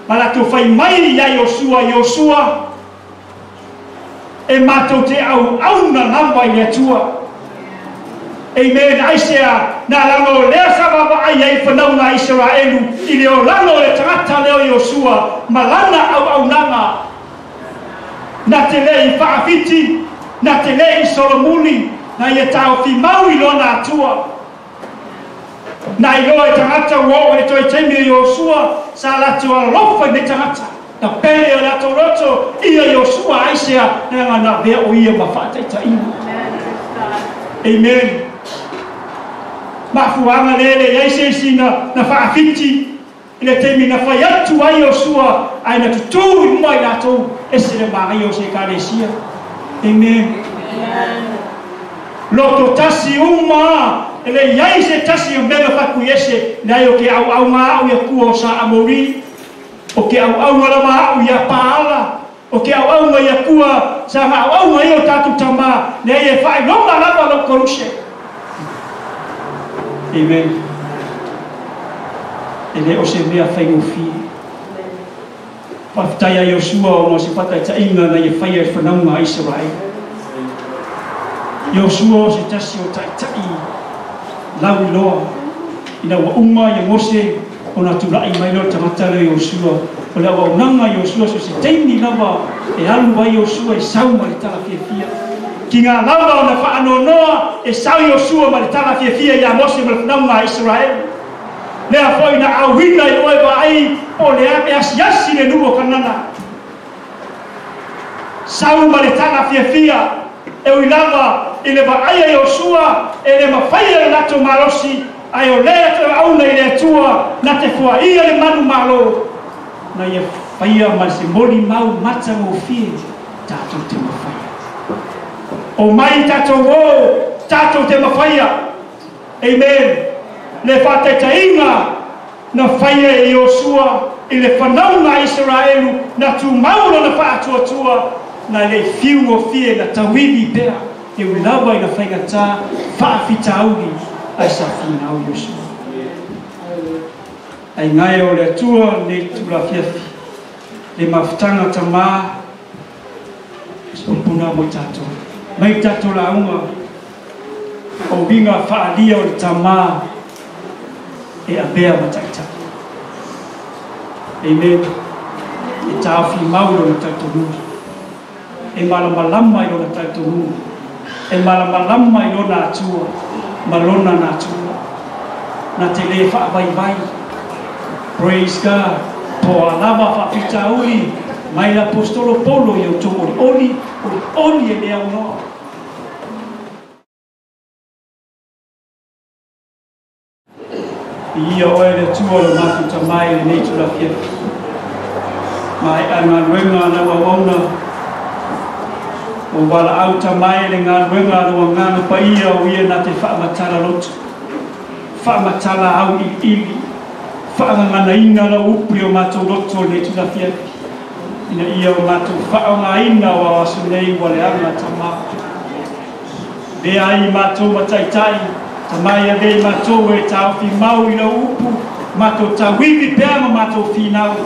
D: Ma latou whai mai ia Iosua, Iosua. E mātou te au au na lava i le Atua. Amen. Aisea, nā langa o lea sawawa ai ai whanaunga Israelu i le o lalo le tangata leo Iosua, ma lana au au nanga. Nā te lei i whaawhiti, nā te lei i Solomuli, nā ia tāo fi mau i lona Atua. Nā i loa e tangata ua o le toi teimi o Iosua, sa latu alofa i me tangata. Na pele o lato roto, ia Iosua aisea, nā ngā nā vea o ia ma whaataitaina. Amen. Mafuanga lele, iai se isi na whaawhiti, i le teimi na whai atu ai Iosua, ai na tutū i mua i latou, e se le maangai o se ekalesia. Amen. Loto tasi uma, e le iai se tasi o mega whaku ese, nei o ke au au ngā au ia kua o sa amori, o ke au au ngā lama au ia paala, o ke au au ngā ia kua sa ngā au au ngā ia o tātou tamā, nei e whai longa lava lo koruse. Amen. E le o se mea whaingofie. Whawhitai a Iosua o mo se whataitainga na ia whaia e whanaunga a Israel. Iosua o se tasi o taitai lau i loa. Ina ua uma ia Mose o nā tūrai mai loa tangata leo Iosua. O le au nanga Iosua so se teimi lava e alu ai Iosua e sau ma le tala fiafia. Ki ngā lava o na whaanonoa e sau Iosua ma le tala fiafia ia Mose ma le whanaunga a Israel. Lea foi na auina i oe vaai o le ape asiasi le nuu o Kanana. Sau ma le tala fiafia e ui lava i le vaaia Iosua e le mawhaia le latou malosi ai o lea te auna i le Atua na te fuaia le manu malo na ia whaia ma se moli mau mata ngofie tātou te mawhaia. O mai tātou o tātou te mawhaia. Amen. Le whataitainga na whaia e Iosua i le whanaunga Israelu na tūmauro na whaatuatua na le whiungofie na tauiwi pea e ulawa i na whaingata whaawhitauri ai sa whingau Iosua. Ai ngai o le Atua nei tūra fiafi le mafutanga tamā puna mo tātou. Mai tātou launga o winga whaalia o le tamā e abea mataitai. Amen. E tāwhi mau lona tautonunga. E malamalama i lona tautonunga. E malamalama i lona atua. Ma lona na atua. Na te le whaavaivai. Praise God. Po alava whaafitauli. Mai la apostolo Paulo i o tō oli oli. Oli oli e lea unoa. Ia oe le tua le mātou tamai le nei tula fiafi. Mai a ngā nuenga nā wawauna O wala au tamai le galuega a lou Agaga Paia o ia na te faamatala loto, faamatala auiliili, faagaganaina lau upu i o matou loto i lenei itula afiafi, ina ia o matou faaaogaina o ao aso nei ua leaga Tamā. Avea ai i matou ma taitai, Tamā e avea i matou e taofi mau i lau upu, matou tauivi pea ma matou finau.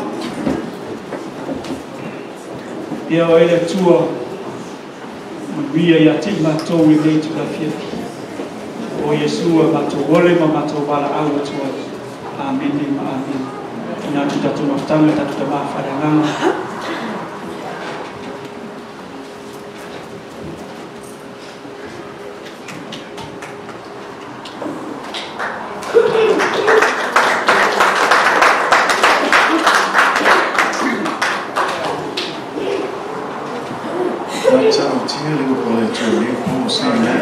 D: Ia oe le Atua, manuia ia te i matou i lenei itula afiafi. O Iesu e matou ole ma matou valaau atu ai. Amene ma amene. Ina atu tatou mafutaga i tatou Tama faaleagaga.
A: Matautia le upu a le Atua i lenei po, say amen.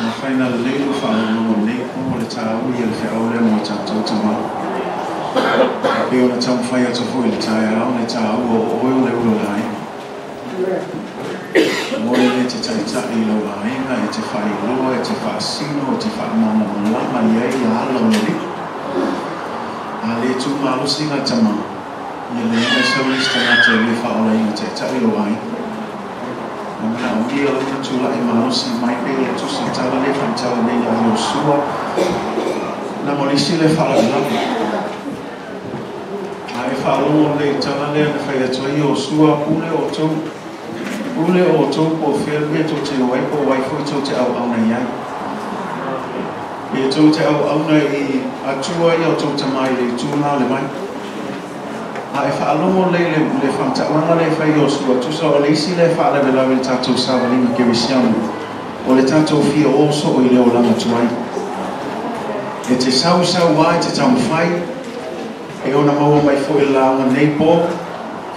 A: Mafaina lelei lou faalogologo i lenei po, o le taua ia o le feau lea mo tatou tama. E pei ona taumafai atu foi i le taeao, le taua o oe o le ulu o le aiga. O oe lea e te taitai i lou aiga, e te faailoa, e te faasino, e te faamalamalama i ai ia ala o le Alii. A le tu malosi la tama, ia leai e sau le isi tagata e le faaolaina taitai lou aiga. Ua manaomia lona tulai malosi mai pei o le tusi tala lea e faamatala nei ia Iosua na mo le isi lea faalavelave. A e faalogo lelei i le tala lea na fai atu ai Iosua, Pule outou, pule outou po o fea le mea tou te o ai po o ai foi tou te auauna i ai. Pe tou te auauna i Atua ia o tou tama i le itu lena o le vai. A e faalogo lelei i le faamatalaga lea e fai Iosua, tusa o le isi lea e faalavelave i le tatou savaliga kerisiano, o le tatou fia o soo i le olaga tuai. E te sausau lava, e te taumafai, e ona maua mai foi i le lauga nei po,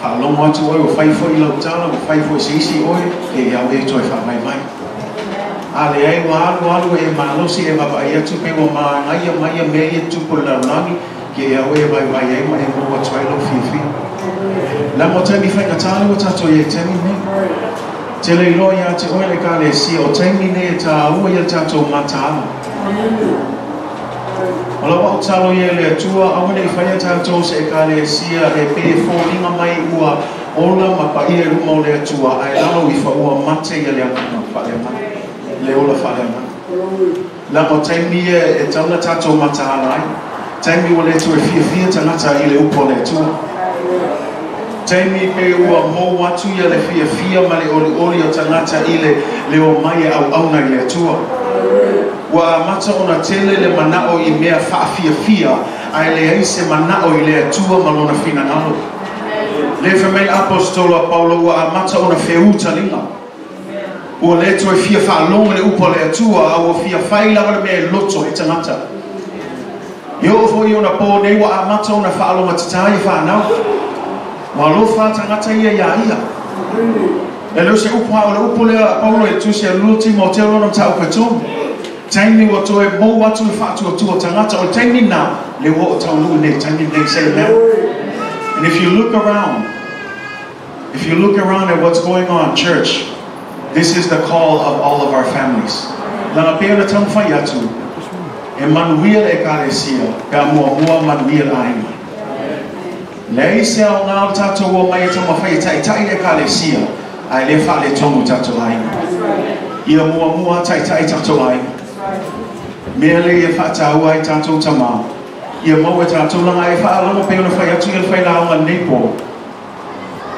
A: faalogo atu oe ua fai foi lau tala, ua fai foi se isi oe, e au e toe faavaivai. A leai ua alu alu e malosi e vaavaai atu pe ua magaia mai ia mea ia e tupu i le lalolagi, ke e au e vaivai ai ma e maua atu ai lou fiafia. Leaga o taimi faigata lea ua tatou i ai i le taimi lenei. Te le iloa ia te oe le Ekalesia, o taimi nei e tāua ia le tatou mataala. O lau au tatalo ia i le Atua, aua ne i faia tatou se Ekalesia e pei e foliga mai ua ola ma paia i luma o le Atua, ae lalo ifo ua mate ia le agaga faaleagaga, le ola faaleagaga. Leaga o taimi ia e tatau ona tatou mataala ai, taimi ua le toe fiafia tagata i le upu a le Atua. Taimi pe ua mou atu ia le fiafia ma le olioli o tagata i le le omai e auauna i le Atua. Ua amata ona tele le manao i mea faafiafia ae leai se manao i le Atua ma Lona finagalo. Le fai mai le Aposetolo a Paulo ua amata ona feū taliga. Ua le toe fia faalogo i le upu a le Atua a ua fia fai lava le mea e loto ai tagata. E oo foi i ona po nei ua amata ona faalogotatā ia fanau. Ua alofa tagata ia iā ia. E le o se upu a o le upu lea a Paulo e tusi a lua Timoteo lona mataupu e tolu. Taimi ua toe mou atu le faatuatua tagata o le taimi lena lea ua oo taunuu nei taimi lenei say amen. And if you look around, if you look around at what's going on, church, this is the call of all of our families. Leaga pei ona taumafai atu, e manuia le Ekalesia pe a muamua manuia le aiga. Leai se aoga o le tatou omai e taumafai e taitai le Ekalesia ae le faaletonu tatou aiga. Ia muamua taitai tatou aiga. Mea lea ia faataua ai tatou tama, ia maua e tatou leaga e faalogo pei ona fai atu ia le failauga lenei po.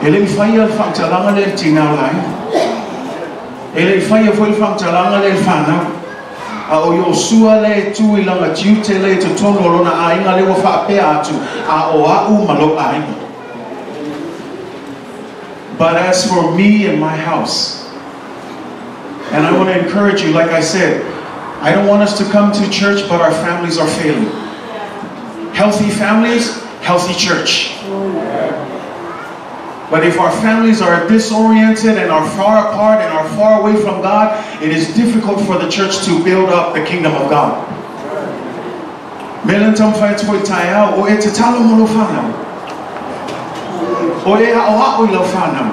A: E le i faia le faamatalaga lea i le tinā o le aiga. E le i faia foi le faamatalaga lea i le fanau. A o Iosua lea e tu i lana tiute lea i totonu o lona aiga lea ua faapea atu, A o au ma lou aiga. But as for me and my house, and I want to encourage you, like I said, I don't want us to come to church but our families are failing. Healthy families, healthy church. But if our families are disoriented and are far apart and are far away from God, it is difficult for the church to build up the kingdom of God. Mea lea na taumafai atu foi i le taeao, o e tatalo mo lou fanau.
E: O e ao ao i lau whanau.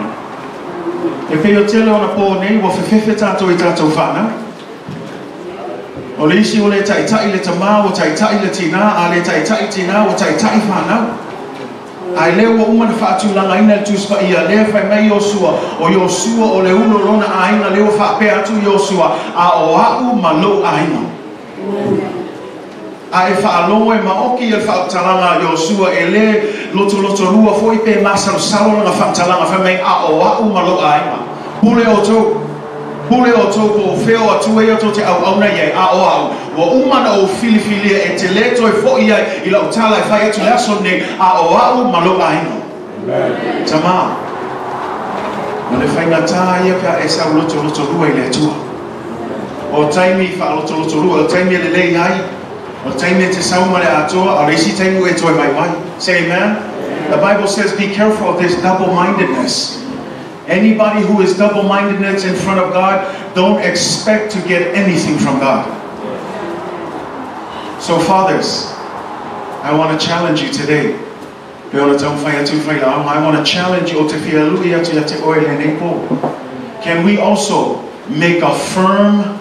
E: E pei o tele ona pō nei, ua fefefe tātou i tātou whanau. O le isi o le taita'i le tamā, ua taita'i le tinā, a le taita'i tinā, ua taita'i whanau. Ai lea ua uma na whaatulanga ina le tuspa ia lea whai mai Iosua, o Iosua o le ulo lona aiga lea ua whaapea atu Iosua, a o au ma lou aiga. A e whaalongo e maoki i le whaotalanga Iosua e le loto loto lua foi pe masalosalo langa whaotalanga whai mai a o au ma lou aiga. Pule o tau. Pule o tau ko wheo atu e o tau te au au na iai a o au. Ua uma na o filifilia e te le toi fo iai i lau tala e whai atu le aso nei a o au ma lou aiga. Tamā. O le whainga tā ia pia e sau loto loto lua i le atua. O taimi wha loto loto lua, o taimi e le lei ai. O taimi e te sau ma le atoa, o le isi taimi e toi mai mai. Say amen. The Bible says be careful of this double-mindedness. Anybody who is double-mindedness in front of God, don't expect to get anything from God. So fathers, I want to challenge you today. I want to challenge you. Can we also make a firm,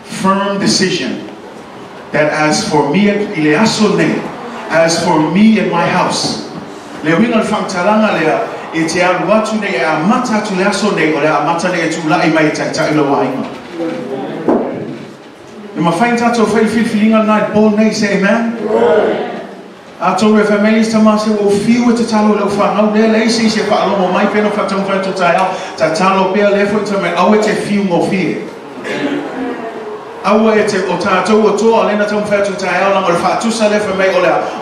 E: firm decision that as for me, as for me and my house, le winga le lea, e te alu atu nei, e amata atu le aso nei, o le amata nei e tūla'i mai e taitai lau aiga. E mawhain tātou whai filfilinga nai pō nei, say amen? A tōru e families tamā se o fiu e te talo leo whanau, lea lei se isi e whaalongo mai peno whatau whaito tai au, ta talo pea lea fo i mai, au e te fiu ngō fie. Aua e te o tātou o toa, lena tau whaito tai au, langa o le whaatusa lea whamei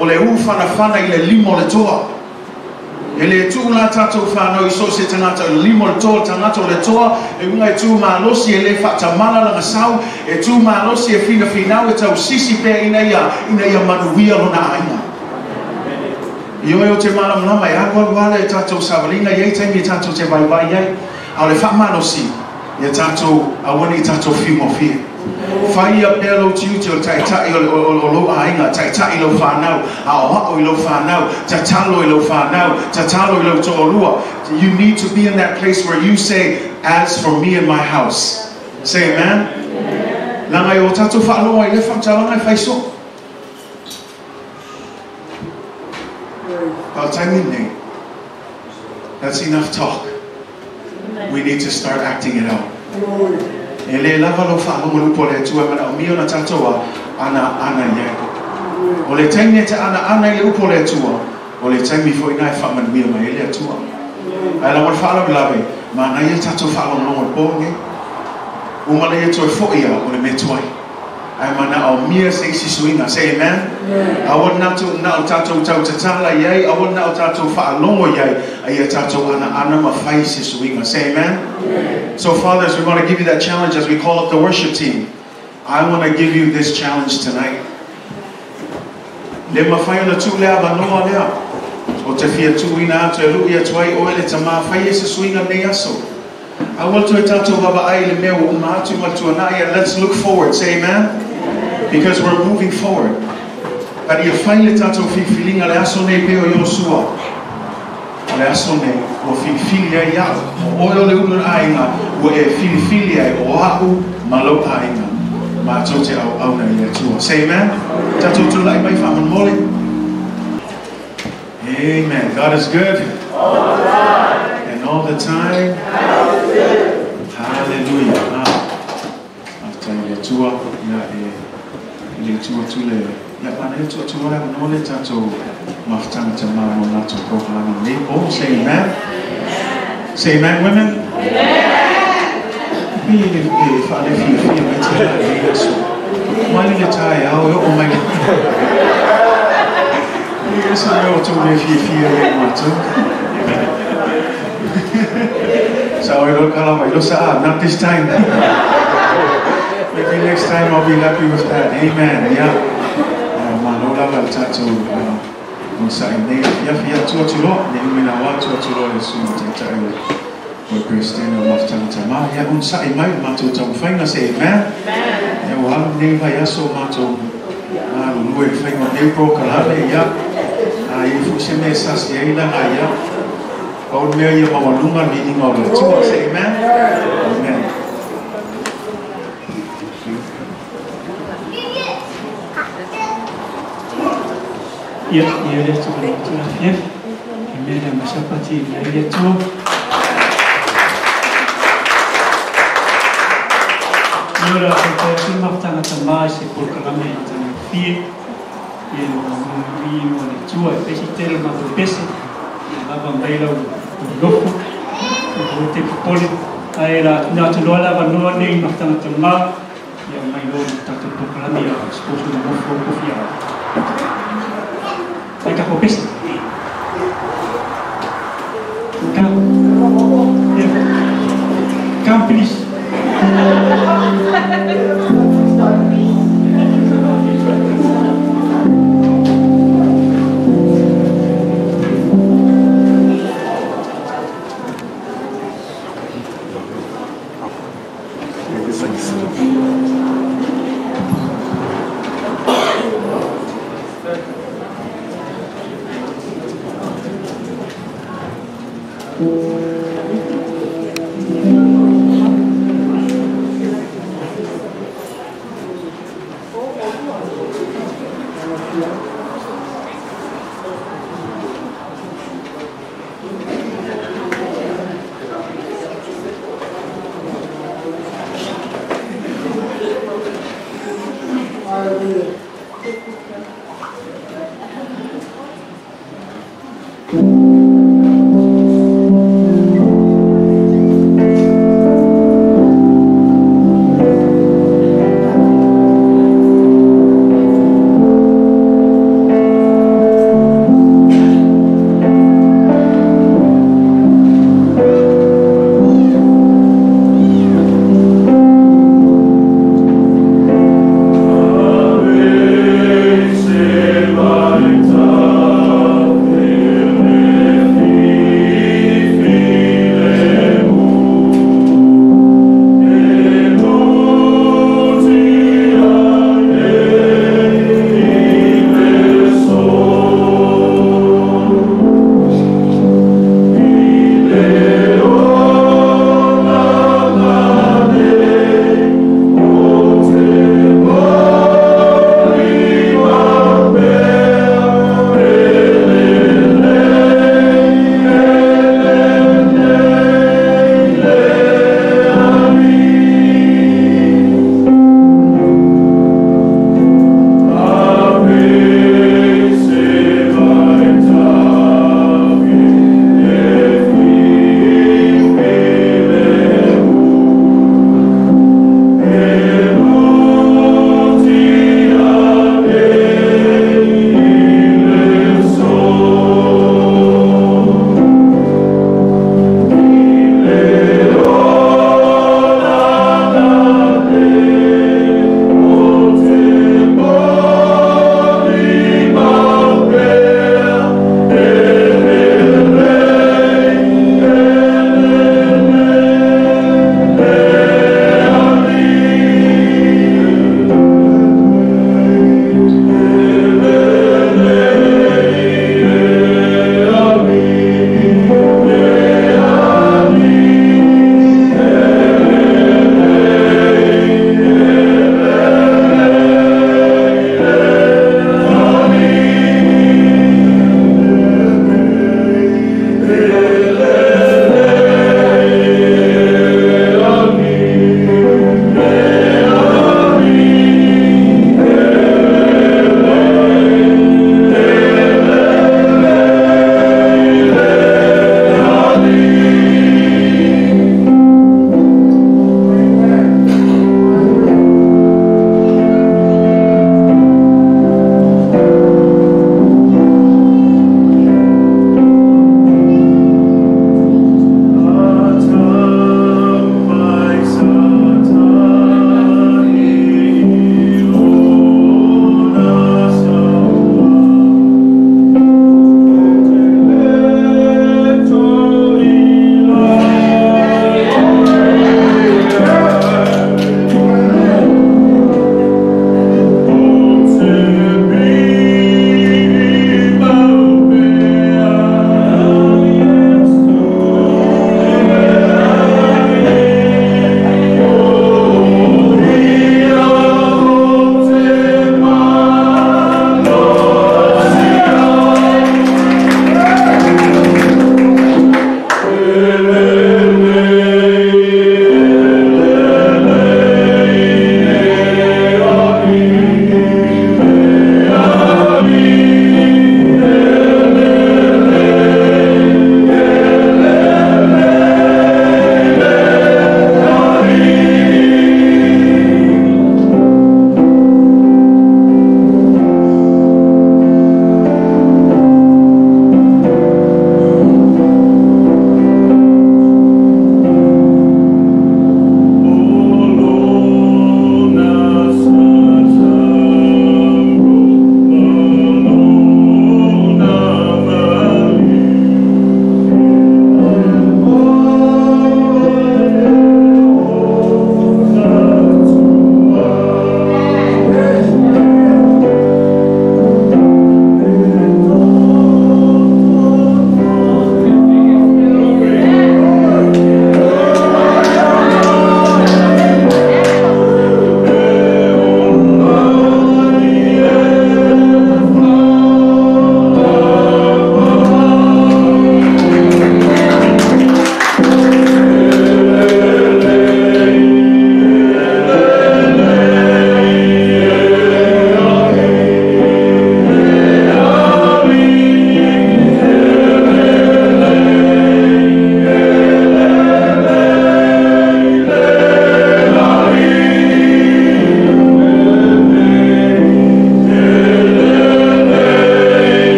E: o le uwhanawhana i le limo le toa. E le tū la tātou whanau i so se tangata o le limo le toa, tangata o le toa, e unga e tū mālosi e le whatamala langa sau, e tū mālosi e whina whinau e tau sisi pea ina ia manuia lona aina. I oe o te malamlama e alu alu ala e tātou sawalinga, i ei taimi e tātou te waiwai ai, a o le whaamalosi i a tātou awane i tātou whiu mō whie. Whai a pea lau tiute o taitai o lou aiga, taitai lau whanau, a o hao i lau whanau, tatalo i lau whanau, tatalo i lau to'olua. You need to be in that place where you say, as for me and my house. Say amen? Langa i o tātou whaaloa i le whamtalanga i whaiso. That's enough talk. We need to start acting it out. E le lava lo whaalongo lupo le atua mana o mio na tātou ana ana iai. O le taimi e te ana ana i le upo le atua, o le taimi fo ina e whaamanuia mai e le atua. Ai la wale whaalawe lawe, mana ia tātou whaalongo le pōnge. Umana ia toi fo ia o le metuai. Ai mana o mia se isi suinga. Say amen? Awa na o tātou tau tatala iai, awa na o tātou whaalongo iai, ai ia tātou ana ana ma whai se suinga. Say amen? So fathers, we want to give you that challenge as we call up the worship team. I want to give you this challenge tonight. Le mawhai ona tū lea wanoa lea. O te whia tū ina atu e lui atu ai oe le tamā whai e se suinga nei aso. Awa toe tātou baba ai le mea o uma atu matua nai, and let's look forward. Say amen? Because we're moving forward. But ia whai le tātou whiwhilinga le aso nei peo Iosua. O le aso nei, o whiwhili ai au. O oe o le ulu aiga, ua e whiwhili ai o au ma lau aiga. Mātou te au au nei atua. Say amen? Tātou tūlai mai whamonmole. Amen. God is good.
F: All the time.
E: And all the time. Hallelujah. After le atua, ia e le atua tule. Ia pana e atua tua lea no le tātou mafutanga te mā mo nātou kauhalanga nei. Oh, say amen. Say amen, women.
F: Amen.
E: Pi le whaale fia fia mai te la e aso. Mai le tai au e o mai. E ese mea o tō le fia fia e mātou. Sa oi lo kala mai lo sa, not this time. Maybe next time I'll be happy with that. Amen. Yeah. Malo lava le tātou o sa i nei. Ia fia tua tuloa, ne umina wā tua tuloa le su te tai o Christine o mafutanga tamā. Ia un sa i mai mātou tau whainga, say amen. Ia o alu nei vai aso mātou alu lue whainga nei pro kalale, ia. I fu se me sasi ai langa, ia. Pau le mea ia maualuga le viiga o le Atua. Say amen. Amen.
D: Ia, ia le Atua le Atua fief. E mea le masapati i le Atua. Ia ora ko te maftanga tamai se polokalame i tana fie. Ia no i o le Atua e pesi tele ma te pesi. Ia lava mai lau lofo. O te popole. Ai la tuna atu loa lava noa nei maftanga tamai. Ia mai loa ni tātou polokalame ia sposo na mofo kofi a. Ai ka pesi. Come. Yeah. Come, please.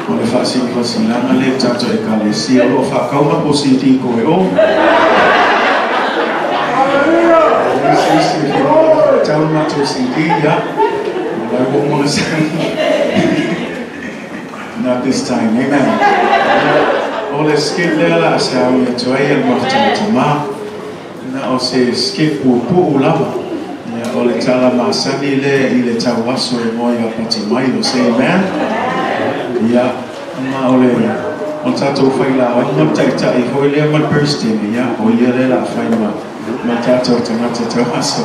E: O le faasilasila le tatou ekalesia o loo faakauma po CD ko e o. Tau matou CD ia. O lai ua uma Not this time, amen. O le skip lea la a se au ia tuai e mafutamatama. Na o se skip puupuu lava. Ia o le tala masani lea i le tauaso e moe ia pati mai o se amen. Ia ma o le o tatou failauga ma ta'ita'i foi lea ma le President ia o ia lea la fai ma ma tatou tagata tauaso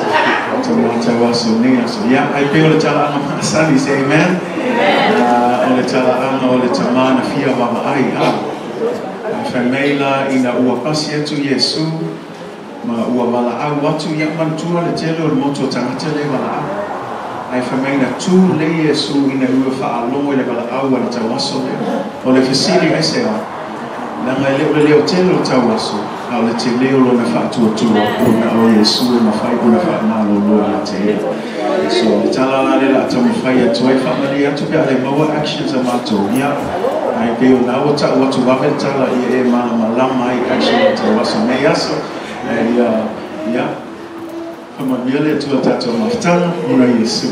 E: tamā tauaso nei aso ia ai pei o le talaaga masani se amen. O le talaaga o le tamā na fia vaavaai a fai mai la ina ua pasi atu Iesu ma ua valaau atu ia manatua le tele o le motu o tagata le valaau ae fai mai na tu le Iesu ina ua faalogo i le valaau a le tauaso lea o le fesili ai se a laga e le o le leo tele o le tauaso a o le telē o lona faatuatua ona o Iesu e mafai ona faamalōlō ia te ia. So le tala la le la taumafai atu ai faamalie atu pe a le maua actions a matou ia ae pei o na ua ta'u atu vave le tala ia e malamalama ai action o tauaso nei aso ia ia faamanuia le Atua tatou mafutaga ona Iesu.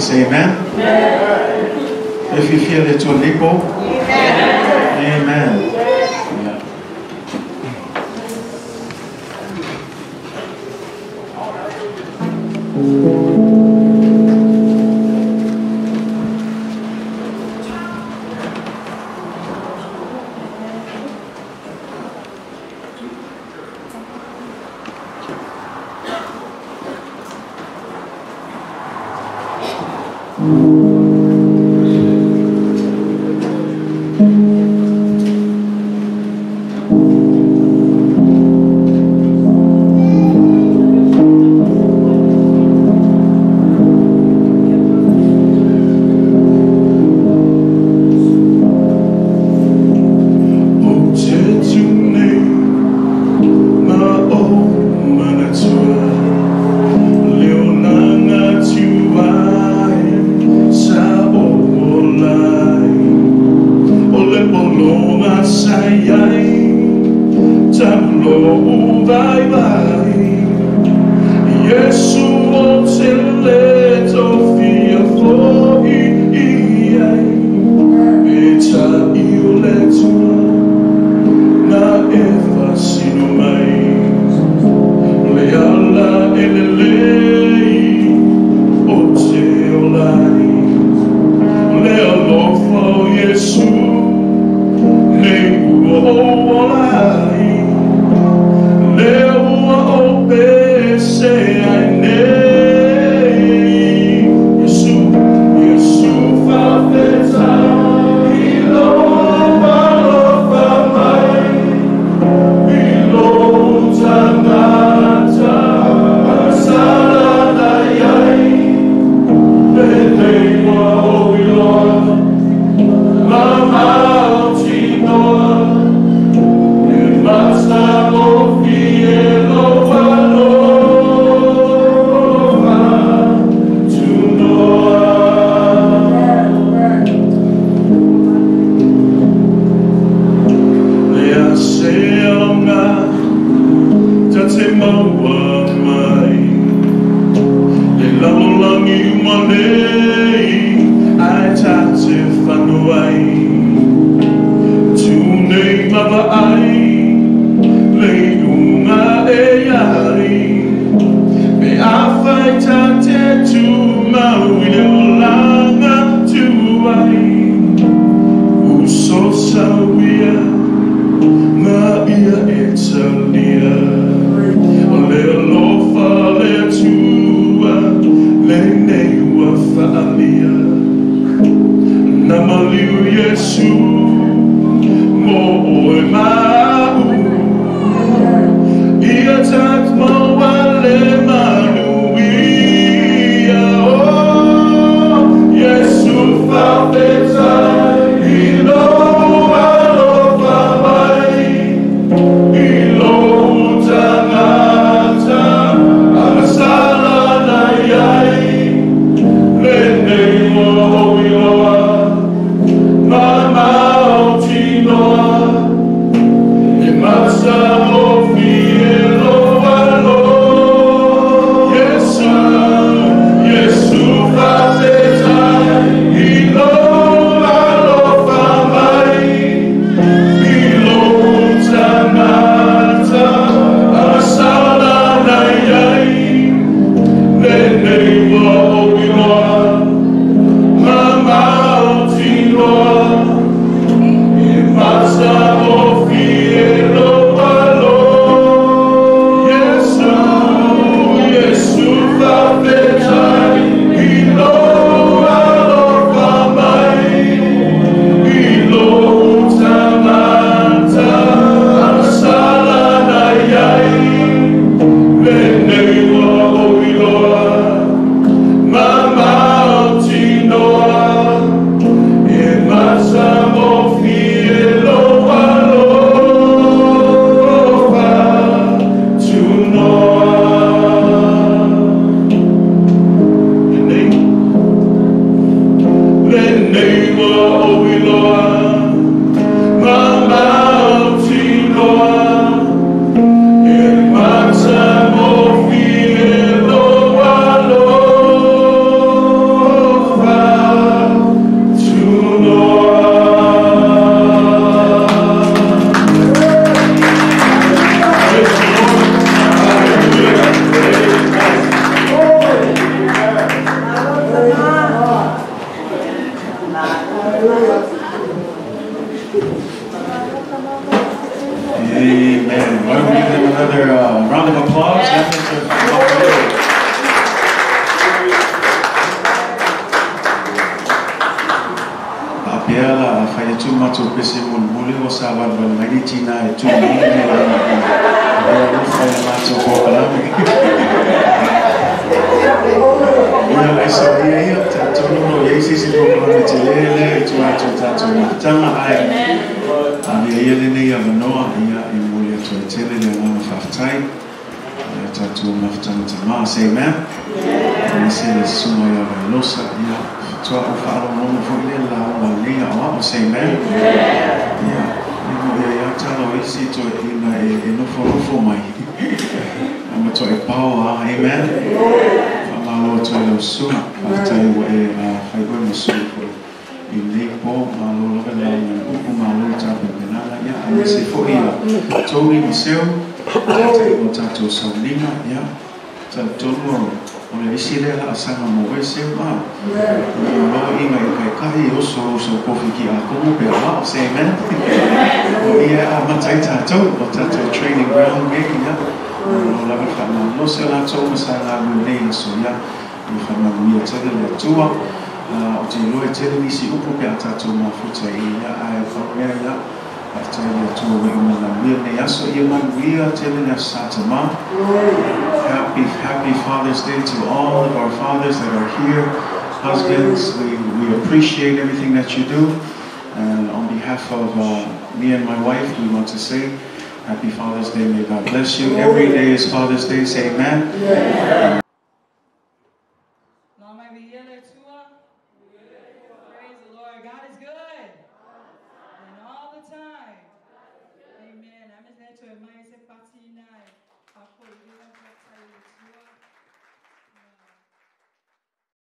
E: Say amen. Amen. If you feel it to Nico. Amen. Amen. Yeah.
B: Mama.
E: Why don't we give them another round of applause? Faapea la a fai atu matou pese mulimuli ua savalivali mai le tina e tu i le e alofa i le matou polokalame. Ia, ai sau ia ia, talitonu o lo o i ai se isi polokalame tele lea i tua atu o tatou mafutaga, ae avea ia lenei avanoa ia e momoli atu ai tele le agaga faafetai i a tatou mafutaga tama. Say amen. Aemaise le susuga ia Vailosa, ia, faatoa ou faalogologo foi lea i le lauga a lenei aoao. Say amen. Ia, e moʻi ai lava tala o isi toeaiina e nofonofo mai ae matuai pao lava. Amen. Faamalo atu ai lau susuga. Faafetai ua e fai oe ma sui foi i lenei po. Malo lava le lauga i le upu, malo le tapenapenaga, ia, aemaise foi ia Tony ma Seu, taitaiga o tatou sauniga, ia, talitonu o le isi lea laasaga mo oe Seu, a. Ia loa iga i kaekahi e oso lou saukofi ki akomo pe aoao, say amen. O ia e amata ai tatou, o tatou training ground nei, ia, malo lava le faamalolosi o latou ma sa galulue nei aso, ia, ia faamanuia tele le Atua. Ou te iloa e tele nisi upu pe a tatou mafuta i ia, ae pau mea ia, faafetai i le Atua ua i manuia lenei aso. Ia manuia tele le Aso Sa Tama. Happy, happy Father's Day to all of our fathers that are here. Husbands, we appreciate everything that you do. And on behalf of me and my wife, we want to say Happy Father's Day. May God bless you. Every day is Father's Day. Say amen.